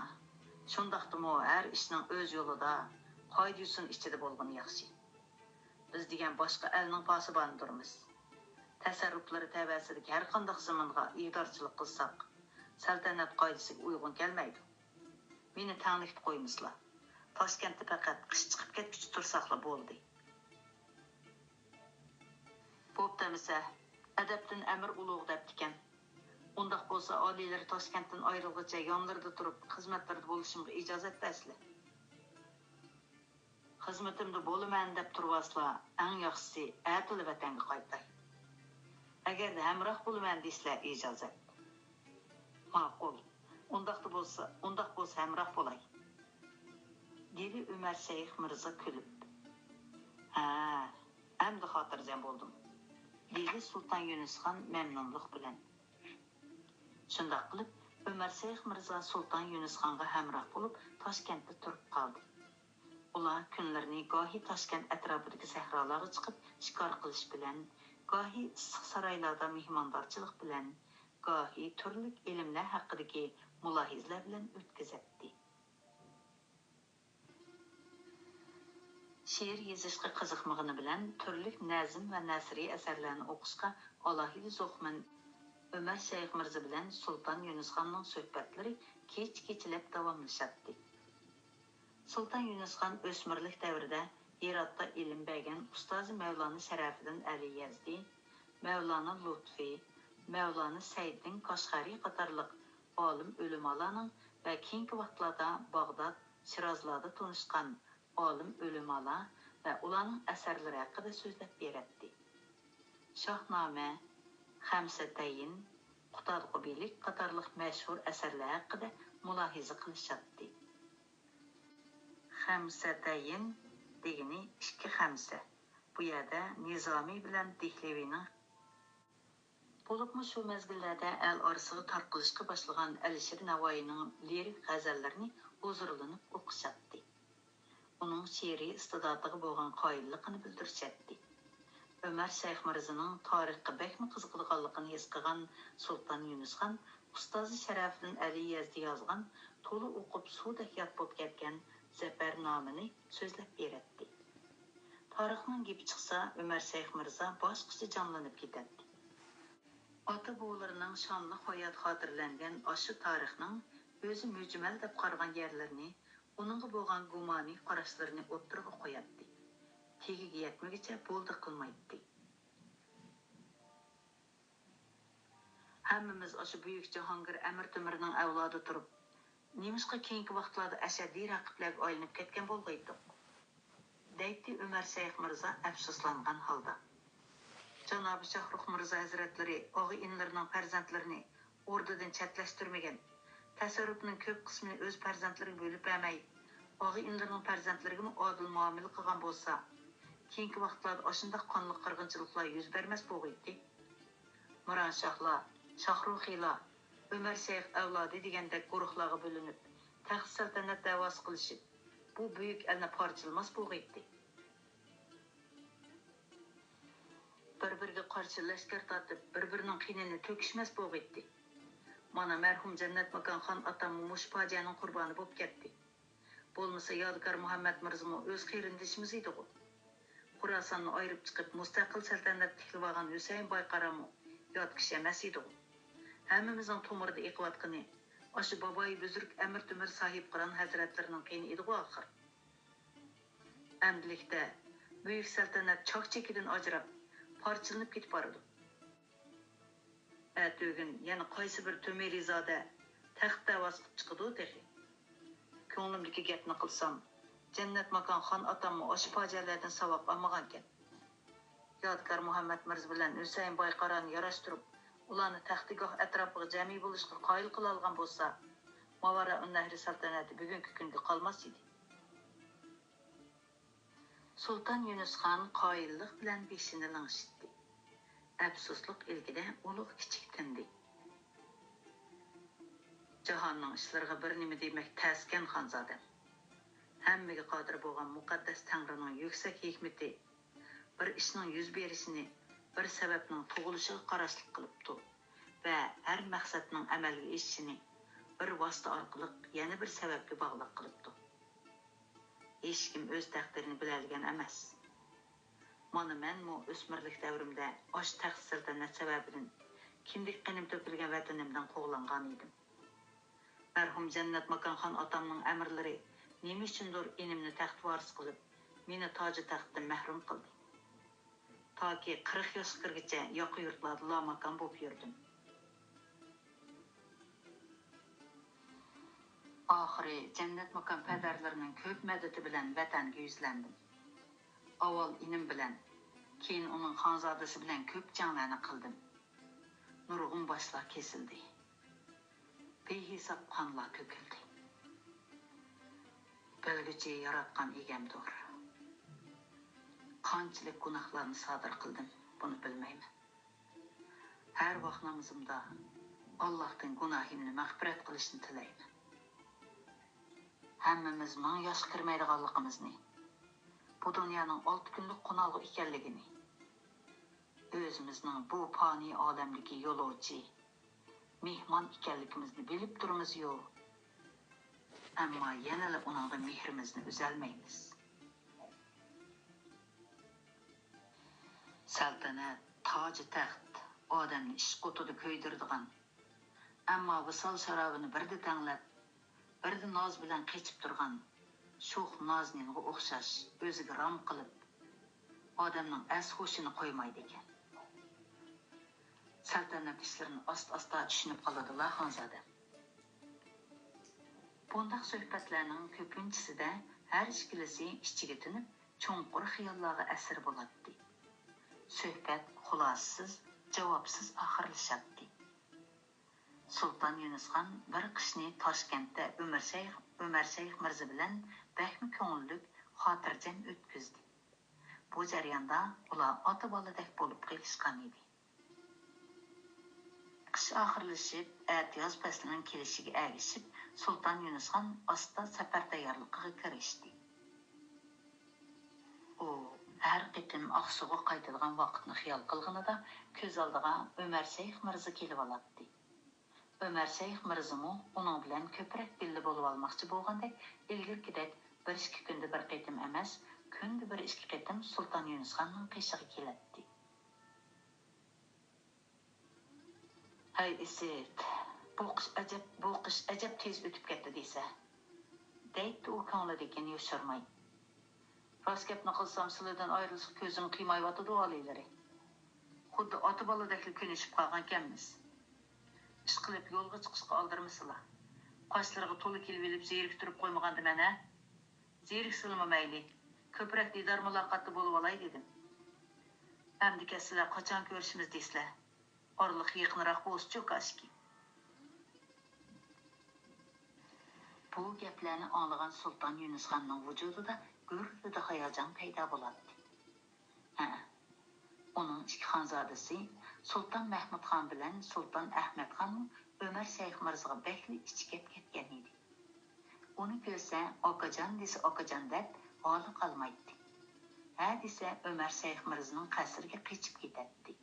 شۇنداقتىمۇ ھەر ئىشنىڭ ئۆز يولىدا، قائىدە-يوسۇن ئىچىدە بولغىنى ياخشى. بىز دېگەن باشقا ئەلنىڭ پاسىبانىدۇرمىز. تەسەررۇپلىرى تەۋەسىدىكى ھەرقانداق زېمىنغا ئىگىدارچىلىق قىلساق، سەلتەنەت قائىدىسىگە ئۇيغۇن كەلمەيدۇ. مېنى تەڭلىكتە قويمىسىلا. تاشكەنتتە پەقەت قىش چىقىپ كەتكۈچە تۇرساقلا بولدى. بوپتۇ ئەمىسە، ئەدەپتىن ئەمىر ئۇلۇغ دەپتىكەن. ئۇنداق بولسا، ئالىيلىرى تاشكەنتتىن ئايرىلغۇچە يانلىرىدا تۇرۇپ، خىزمەتلىرىدە بولۇشۇمغا ئىجازەت بەرسىلە. خىزمىتىمدە بولىمەن دەپ تۇرۇۋالسىلا، ئەڭ ياخشىسى ئەتىلا ۋەتەنگە قايتاي. ئەگەردە ھەمراھ بولىمەن دېسىلە، ئىجازەت. ماقۇل. ئۇنداقتا بولسا، ئۇنداق بولسا ھەمراھ بولاي، دېدى ئۆمەر شەيخ مىرزا كۈلۈپ. ھە، ئەمدى خاتىرجەم بولدۇم، دېدى سۇلتان يۈنۈسخان مەمنۇنلۇق بىلەن. شۇنداق قىلىپ، ئۆمەر شەيخ مىرزا سۇلتان يۈنۈسخانغا ھەمراھ بولۇپ، تاشكەنتتە تۇرۇپ قالدى. ئۇلار كۈنلىرىنى گاھى تاشكەنت ئەتراپىدىكى سەھرالارغا چىقىپ شىكار قىلىش بىلەن، گاھى ئىسسىق سارايلاردا مېھماندارچىلىق بىلەن، گاھى تۈرلۈك ئىلىملەر ھەققىدىكى مۇلاھىزىلەر بىلەن ئۆتكۈزەتتى. شېئىر يېزىشقا قىزىقمىغىنى بىلەن، تۈرلۈك نەزم ۋە نەسرىي ئەسەرلەرنى ئوقۇشقا ئالاھىدە زوقمەن ئۆمەر شەيخ مىرزا بىلەن سۇلتان يۈنۈسخاننىڭ سۆھبەتلىرى كېچە-كېچىلەپ داۋاملىشاتتى. سۇلتان يۈنۈسخان ئۆسمۈرلۈك دەۋرىدە ھىراتتا ئىلىم بەرگەن ئۇستازى مەۋلانا شەرەپىدىن ئەلى يەزدى، مەۋلانا لۇتفى، مەۋلانا سەيدىدىن كاشغەرى قاتارلىق ئالىم ئۆلىمالارنىڭ ۋە كېيىنكى ۋاقىتلاردا باغداد، شىرازلاردا تونۇشقان ئالىم ئۆلىمالار ۋە ئۇلارنىڭ ئەسەرلىرى ھەققىدە سۆزلەپ بېرەتتى. شاھنامە، خەمسەتەيىن، قۇتادغۇبىلىك قاتارلىق مەشھۇر ئەسەرلەر ھەققىدە مۇلاھىزە قىلىشاتتى. خەمسەتەيىن دېگىنى ئىككى خەمسە. بۇ يەردە نىزامى بىلەن دېھلىۋىنىڭ، بولۇپمۇ شۇ مەزگىللەردە ئەل ئارىسىغا تارقىلىشقا باشلىغان ئەلىشىر نەۋائىينىڭ لىرىك غەزەللىرىنى ھۇزۇرلىنىپ ئوقۇشاتتى. ئۇنىڭ شېئىرىي ئىستىداتىغا بولغان قايىللىقىنى بىلدۈرۈشەتتى. ئۆمەر شەيخ مىرزىنىڭ تارىخقا بەكمۇ قىزىقىدىغانلىقىنى ھېس قىلغان سۇلتان يۈنۈسخان ئۇستازى شەرەپىدىن ئەلى يەزدى يازغان، تولا ئوقۇپ سۇدەك ياد بولۇپ كەتكەن زەپەرنامىنى سۆزلەپ بېرەتتى. تارىخنىڭ گېپى چىقسا، ئۆمەر شەيخ مىرزا باشقىچە جانلىنىپ كېتەتتى. ئاتا-بوۋىلىرىنىڭ شانلىق ھاياتى خاتىرىلەنگەن ئاشۇ تارىخنىڭ ئۆزى مۈجمەل دەپ قارىغان يەرلىرىنى، ئۇنىڭغا بولغان گۇمانىي قاراشلىرىنى ئوتتۇرىغا قوياتتى. تېگىگە يەتمىگۈچە بولدى قىلمايتتى. ھەممىمىز ئاشۇ بۈيۈك جاھانگىر ئەمىر تۆمۈرنىڭ ئەۋلادى تۇرۇپ، نېمىشقا كېيىنكى ۋاقىتلاردا ئەشەددىي رەقىبلەرگە ئايلىنىپ كەتكەن بولغىيتتۇق؟ دەيتتى ئۆمەر شەيخ مىرزا ئەپسۇسلانغان ھالدا. جانابى شاھرۇخ مىرزا ھەزرەتلىرى ئاغا-ئىنىلىرىنىڭ پەرزەنتلىرىنى ئوردىدىن چەتلەشتۈرمىگەن، تەسەررۇپنىڭ كۆپ قىسمىنى ئۆز پەرزەنتلىرىگە بۆلۈپ بەرمەي، ئاغا-ئىنىلىرىنىڭ پەرزەنتلىرىگىمۇ ئادىل مۇئامىلە قىلغان بولسا، كېيىنكى ۋاقىتلاردا ئاشۇنداق قانلىق قىرغىنچىلىقلار يۈز بەرمەس بولغىيتتى. مىرانشاھلار، شاھرۇخىيلار، ئۆمەر شەيخ ئەۋلادى دېگەندەك گۇرۇھلارغا بۆلۈنۈپ، تەخت سەلتەنەت دەۋاسى قىلىشىپ، بۇ بۈيۈك ئەلنى پارچىلىماس بولغىيتتى. بىر-بىرىگە قارشى لەشكەر تارتىپ، بىر-بىرىنىڭ قېنىنى تۆكۈشمەس بولغىيتتى. مانا، مەرھۇم جەننەتماكان خان ئاتاممۇ مۇشۇ پاجىئەنىڭ قۇربانى بولۇپ كەتتى. بولمىسا يادىكار مۇھەممەد مىرزىمۇ ئۆز قېرىندىشىمىز ئىدىغۇ. خوراساننى ئايرىپ چىقىپ، مۇستەقىل سەلتەنەت تىكلىۋالغان ھۈسەيىن بايقارامۇ يات كىشى ئەمەس ئىدىغۇ. ھەممىمىزنىڭ تومۇرىدا ئېقىۋاتقىنى ئاشۇ بابايى بۈزرۈك ئەمىر تۆمۈر ساھىبقىران ھەزرەتلىرىنىڭ قېنى ئىدىغۇ ئاخىر. ئەمدىلىكتە بۈيۈك سەلتەنەت چاك-چېكىدىن ئاجراپ، پارچىلىنىپ كېتىپ بارىدۇ. ئەتىگۈن يەنە قايسى بىر تۆمۈرىزادە تەخت دەۋاسى قىلىپ چىقىدۇ تېخى. كۆڭلۈمدىكى گەپنى قىلسام، جەننەت ماكان خان ئاتاممۇ ئاشۇ پاجىئەلەردىن ساۋاق ئالمىغانىكەن. يادىكار مۇھەممەد مىرزا بىلەن ھۈسەيىن بايقارانى ياراشتۇرۇپ، ئۇلارنى تەختىگاھ ئەتراپىغا جەمئىي بولۇشقا قايىل قىلالىغان بولسا، ماۋارائۇننەھرى سەلتەنەتى بۈگۈنكى كۈنگە قالماس ئىدى. سۇلتان يۇنۇس خان قايىللىق بىلەن بېشىنى لىڭشىتتى. ئەپسۇسلۇق ئىلكىدە ئۇلۇغ كىچىك تىندى. جاھاننىڭ ئىشلىرىغا بىر نېمە دېمەك تەسكەن، خانزادەم. ھەممىگە قادىر بولغان مۇقەددەس تەڭرىنىڭ يۈكسەك ھېكمىتى بىر ئىشنىڭ يۈز بېرىشىنى بىر سەۋەبنىڭ تۇغۇلۇشىغا قاراشلىق قىلىپتۇ ۋە ھەر مەقسەتنىڭ ئەمەلگە ئېشىشىنى بىر ۋاسىتە ئارقىلىق يەنە بىر سەۋەبكە باغلىق قىلىپتۇ. ھېچكىم ئۆز تەقدىرىنى بىلەلىگەن ئەمەس. مانا مەنمۇ ئۆسمۈرلۈك دەۋرىمدە ئاشۇ تەخت سەلتەنەت سەۋەبىدىن كىندىك قېنىم تۆكۈلگەن ۋەتىنىمدىن قوغلانغان ئىدىم. مەرھۇم جەننەت ماكان خان ئاتامنىڭ ئەمىرلىرى نېمە ئۈچۈندۇر ئىنىمنى تەخت ۋارىسى قىلىپ، مېنى تاجى تەختتىن مەھرۇم قىلدى. تاكى قىرىق ياشقا كىرگۈچە ياقا يۇرتلاردا لاماكان بولۇپ يۈردۈم. ئاخىرى جەننەت ماكان پەدەرلىرىنىڭ كۆپ مەدىتى بىلەن ۋەتەنگە يۈزلەندىم. ئاۋۋال ئىنىم بىلەن، كېيىن ئۇنىڭ خانزادىسى بىلەن كۆپ جەڭلەرنى قىلدىم. نۇرغۇن باشلار كېسىلدى. بىھېساب قانلار تۆكۈلدى. بىلگۈچى ياراتقان ئىگەمدۇر. قانچىلىك گۇناھلارنى سادىر قىلدىم، بۇنى بىلمەيمەن. ھەر ۋاق نامىزىمدا ئاللاھتىن گۇناھىمنى مەغپىرەت قىلىشنى تىلەيمەن. ھەممىمىز مىڭ ياشقا كىرمەيدىغانلىقىمىزنى، بۇ دۇنيانىڭ ئالتە كۈنلۈك قونالغۇ ئىكەنلىكىنى، ئۆزىمىزنىڭ بۇ پانىي ئالەمدىكى يولۇچى، مېھمان ئىكەنلىكىمىزنى بىلىپ تۇرىمىزيۇ، ئەمما يەنىلا ئۇنىڭدىن مېھرىمىزنى ئۈزەلمەيمىز. سەلتەنەت، تاجى تەخت ئادەمنى ئىشق ئوتىدا كۆيدۈرىدىغان، ئەمما ۋىسال شارابىنى بىردە تەڭلەپ، بىردە ناز بىلەن قېچىپ تۇرغان شوخ نازنىنغا ئوخشاش ئۆزىگە رام قىلىپ، ئادەمنىڭ ئەس-ھوشىنى قويمايدىكەن. سەلتەنەت ئىشلىرىنى ئاستا-ئاستا چۈشىنىپ قالىدىلا، خانزادەم. بۇنداق سۆھبەتلەرنىڭ كۆپىنچىسىدە ھەر ئىككىلىسى ئىچىگە تىنىپ، چوڭقۇر خىياللارغا ئەسىر بولاتتى. سۆھبەت خۇلاسىسىز، جاۋابسىز ئاخىرلىشاتتى. سۇلتان يۇنۇسخان بىر قىشنى تاشكەنتتە ئۆمەر شەيخ، ئۆمەر شەيخ مىرزا بىلەن بەكمۇ كۆڭۈللۈك، خاتىرجەم ئۆتكۈزدى. بۇ جەرياندا ئۇلار ئاتا-بالىدەك بولۇپ قېلىشقان ئىدى. قىش ئاخىرلىشىپ، ئەتىياز پەسلىنىڭ كېلىشىگە ئەگىشىپ، سۇلتان يۇنۇسخان ئاستا سەپەر تەييارلىقىغا كىرىشتى. ئۇ ھەر قېتىم ئاقسۇغا قايتىدىغان ۋاقىتنى خىيال قىلغىنىدا، كۆز ئالدىغا ئۆمەر شەيخ مىرزا كېلىۋالاتتى. ئۆمەر شەيخ مىرزىمۇ ئۇنىڭ بىلەن كۆپرەك بىللە بولۇۋالماقچى بولغاندەك، ئىلگىرىكىدەك بىر ئىككى كۈندە بىر قېتىم ئەمەس، كۈندە بىر ئىككى قېتىم سۇلتان يۇنۇسخاننىڭ قېشىغا كېلەتتى. ھەي ئىسىت، بۇ قىش ئەجەب، بۇ قىش ئەجەب تېز ئۆتۈپ كەتتى دېسە، دەيتتى ئۇ كۆڭلىدىكىنى يوشۇرماي. راست گەپنى قىلسام، سىلىدىن ئايرىلىشقا كۆزۈم قىيمايۋاتىدۇ، ئالىيلىرى. خۇددى ئاتا-بالىدەكلا كۆنۈشۈپ قالغانكەنمىز. ئىشقىلىپ، يولغا چىقىشقا ئالدىرىمىسىلا. قاشلىرىغا تولا كېلىۋېلىپ زېرىكتۈرۈپ قويمىغاندىمەن ھە؟ زېرىكسىلىمۇ مەيلى، كۆپرەك دىدار-مۇلاقاتتا بولۇۋالاي دېدىم. ئەمدىكى سىلەر قاچان كۆرۈشىمىز دەيسىلەر؟ ئارىلىق يېقىنراق بولسىچۇ كاشكى. بۇ گەپلەرنى ئاڭلىغان سۇلتان يۇنۇسخاننىڭ ۋۇجۇدىدا گۈررىدە ھاياجان پەيدا بولاتتى. ھە، ئۇنىڭ ئىككى خانزادىسى سۇلتان مەھمۇتخان بىلەن سۇلتان ئەھمەتخانمۇ ئۆمەر شەيخ مىرزىغا بەكلا ئىچى كەپ كەتكەن ئىدى. ئۇنى كۆرسە، ئاكىجان دېسە ئاكىجان دەپ ھالى قالمايتتى. ھە دېسە، ئۆمەر شەيخ مىرزىنىڭ قەسرىگە قېچىپ كېتەتتى.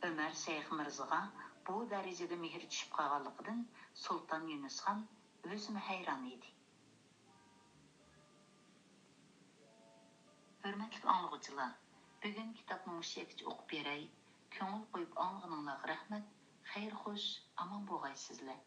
ئۆمەر شەيخ مىرزىغا بۇ دەرىجىدە مېھرى چۈشۈپ قالغانلىقىدىن سۇلتان يۇنۇسخان ئۆزىمۇ ھەيران ئىدى. ھۆرمەتلىك ئاڭلىغۇچىلار، بۈگۈنكى كىتابنى مۇشۇ يەرگىچە ئوقۇپ بېرەي. كۆڭۈل قويۇپ ئاڭلىغىنىڭلارغا رەھمەت. خەير خوش، ئامان بولغايسىزلەر.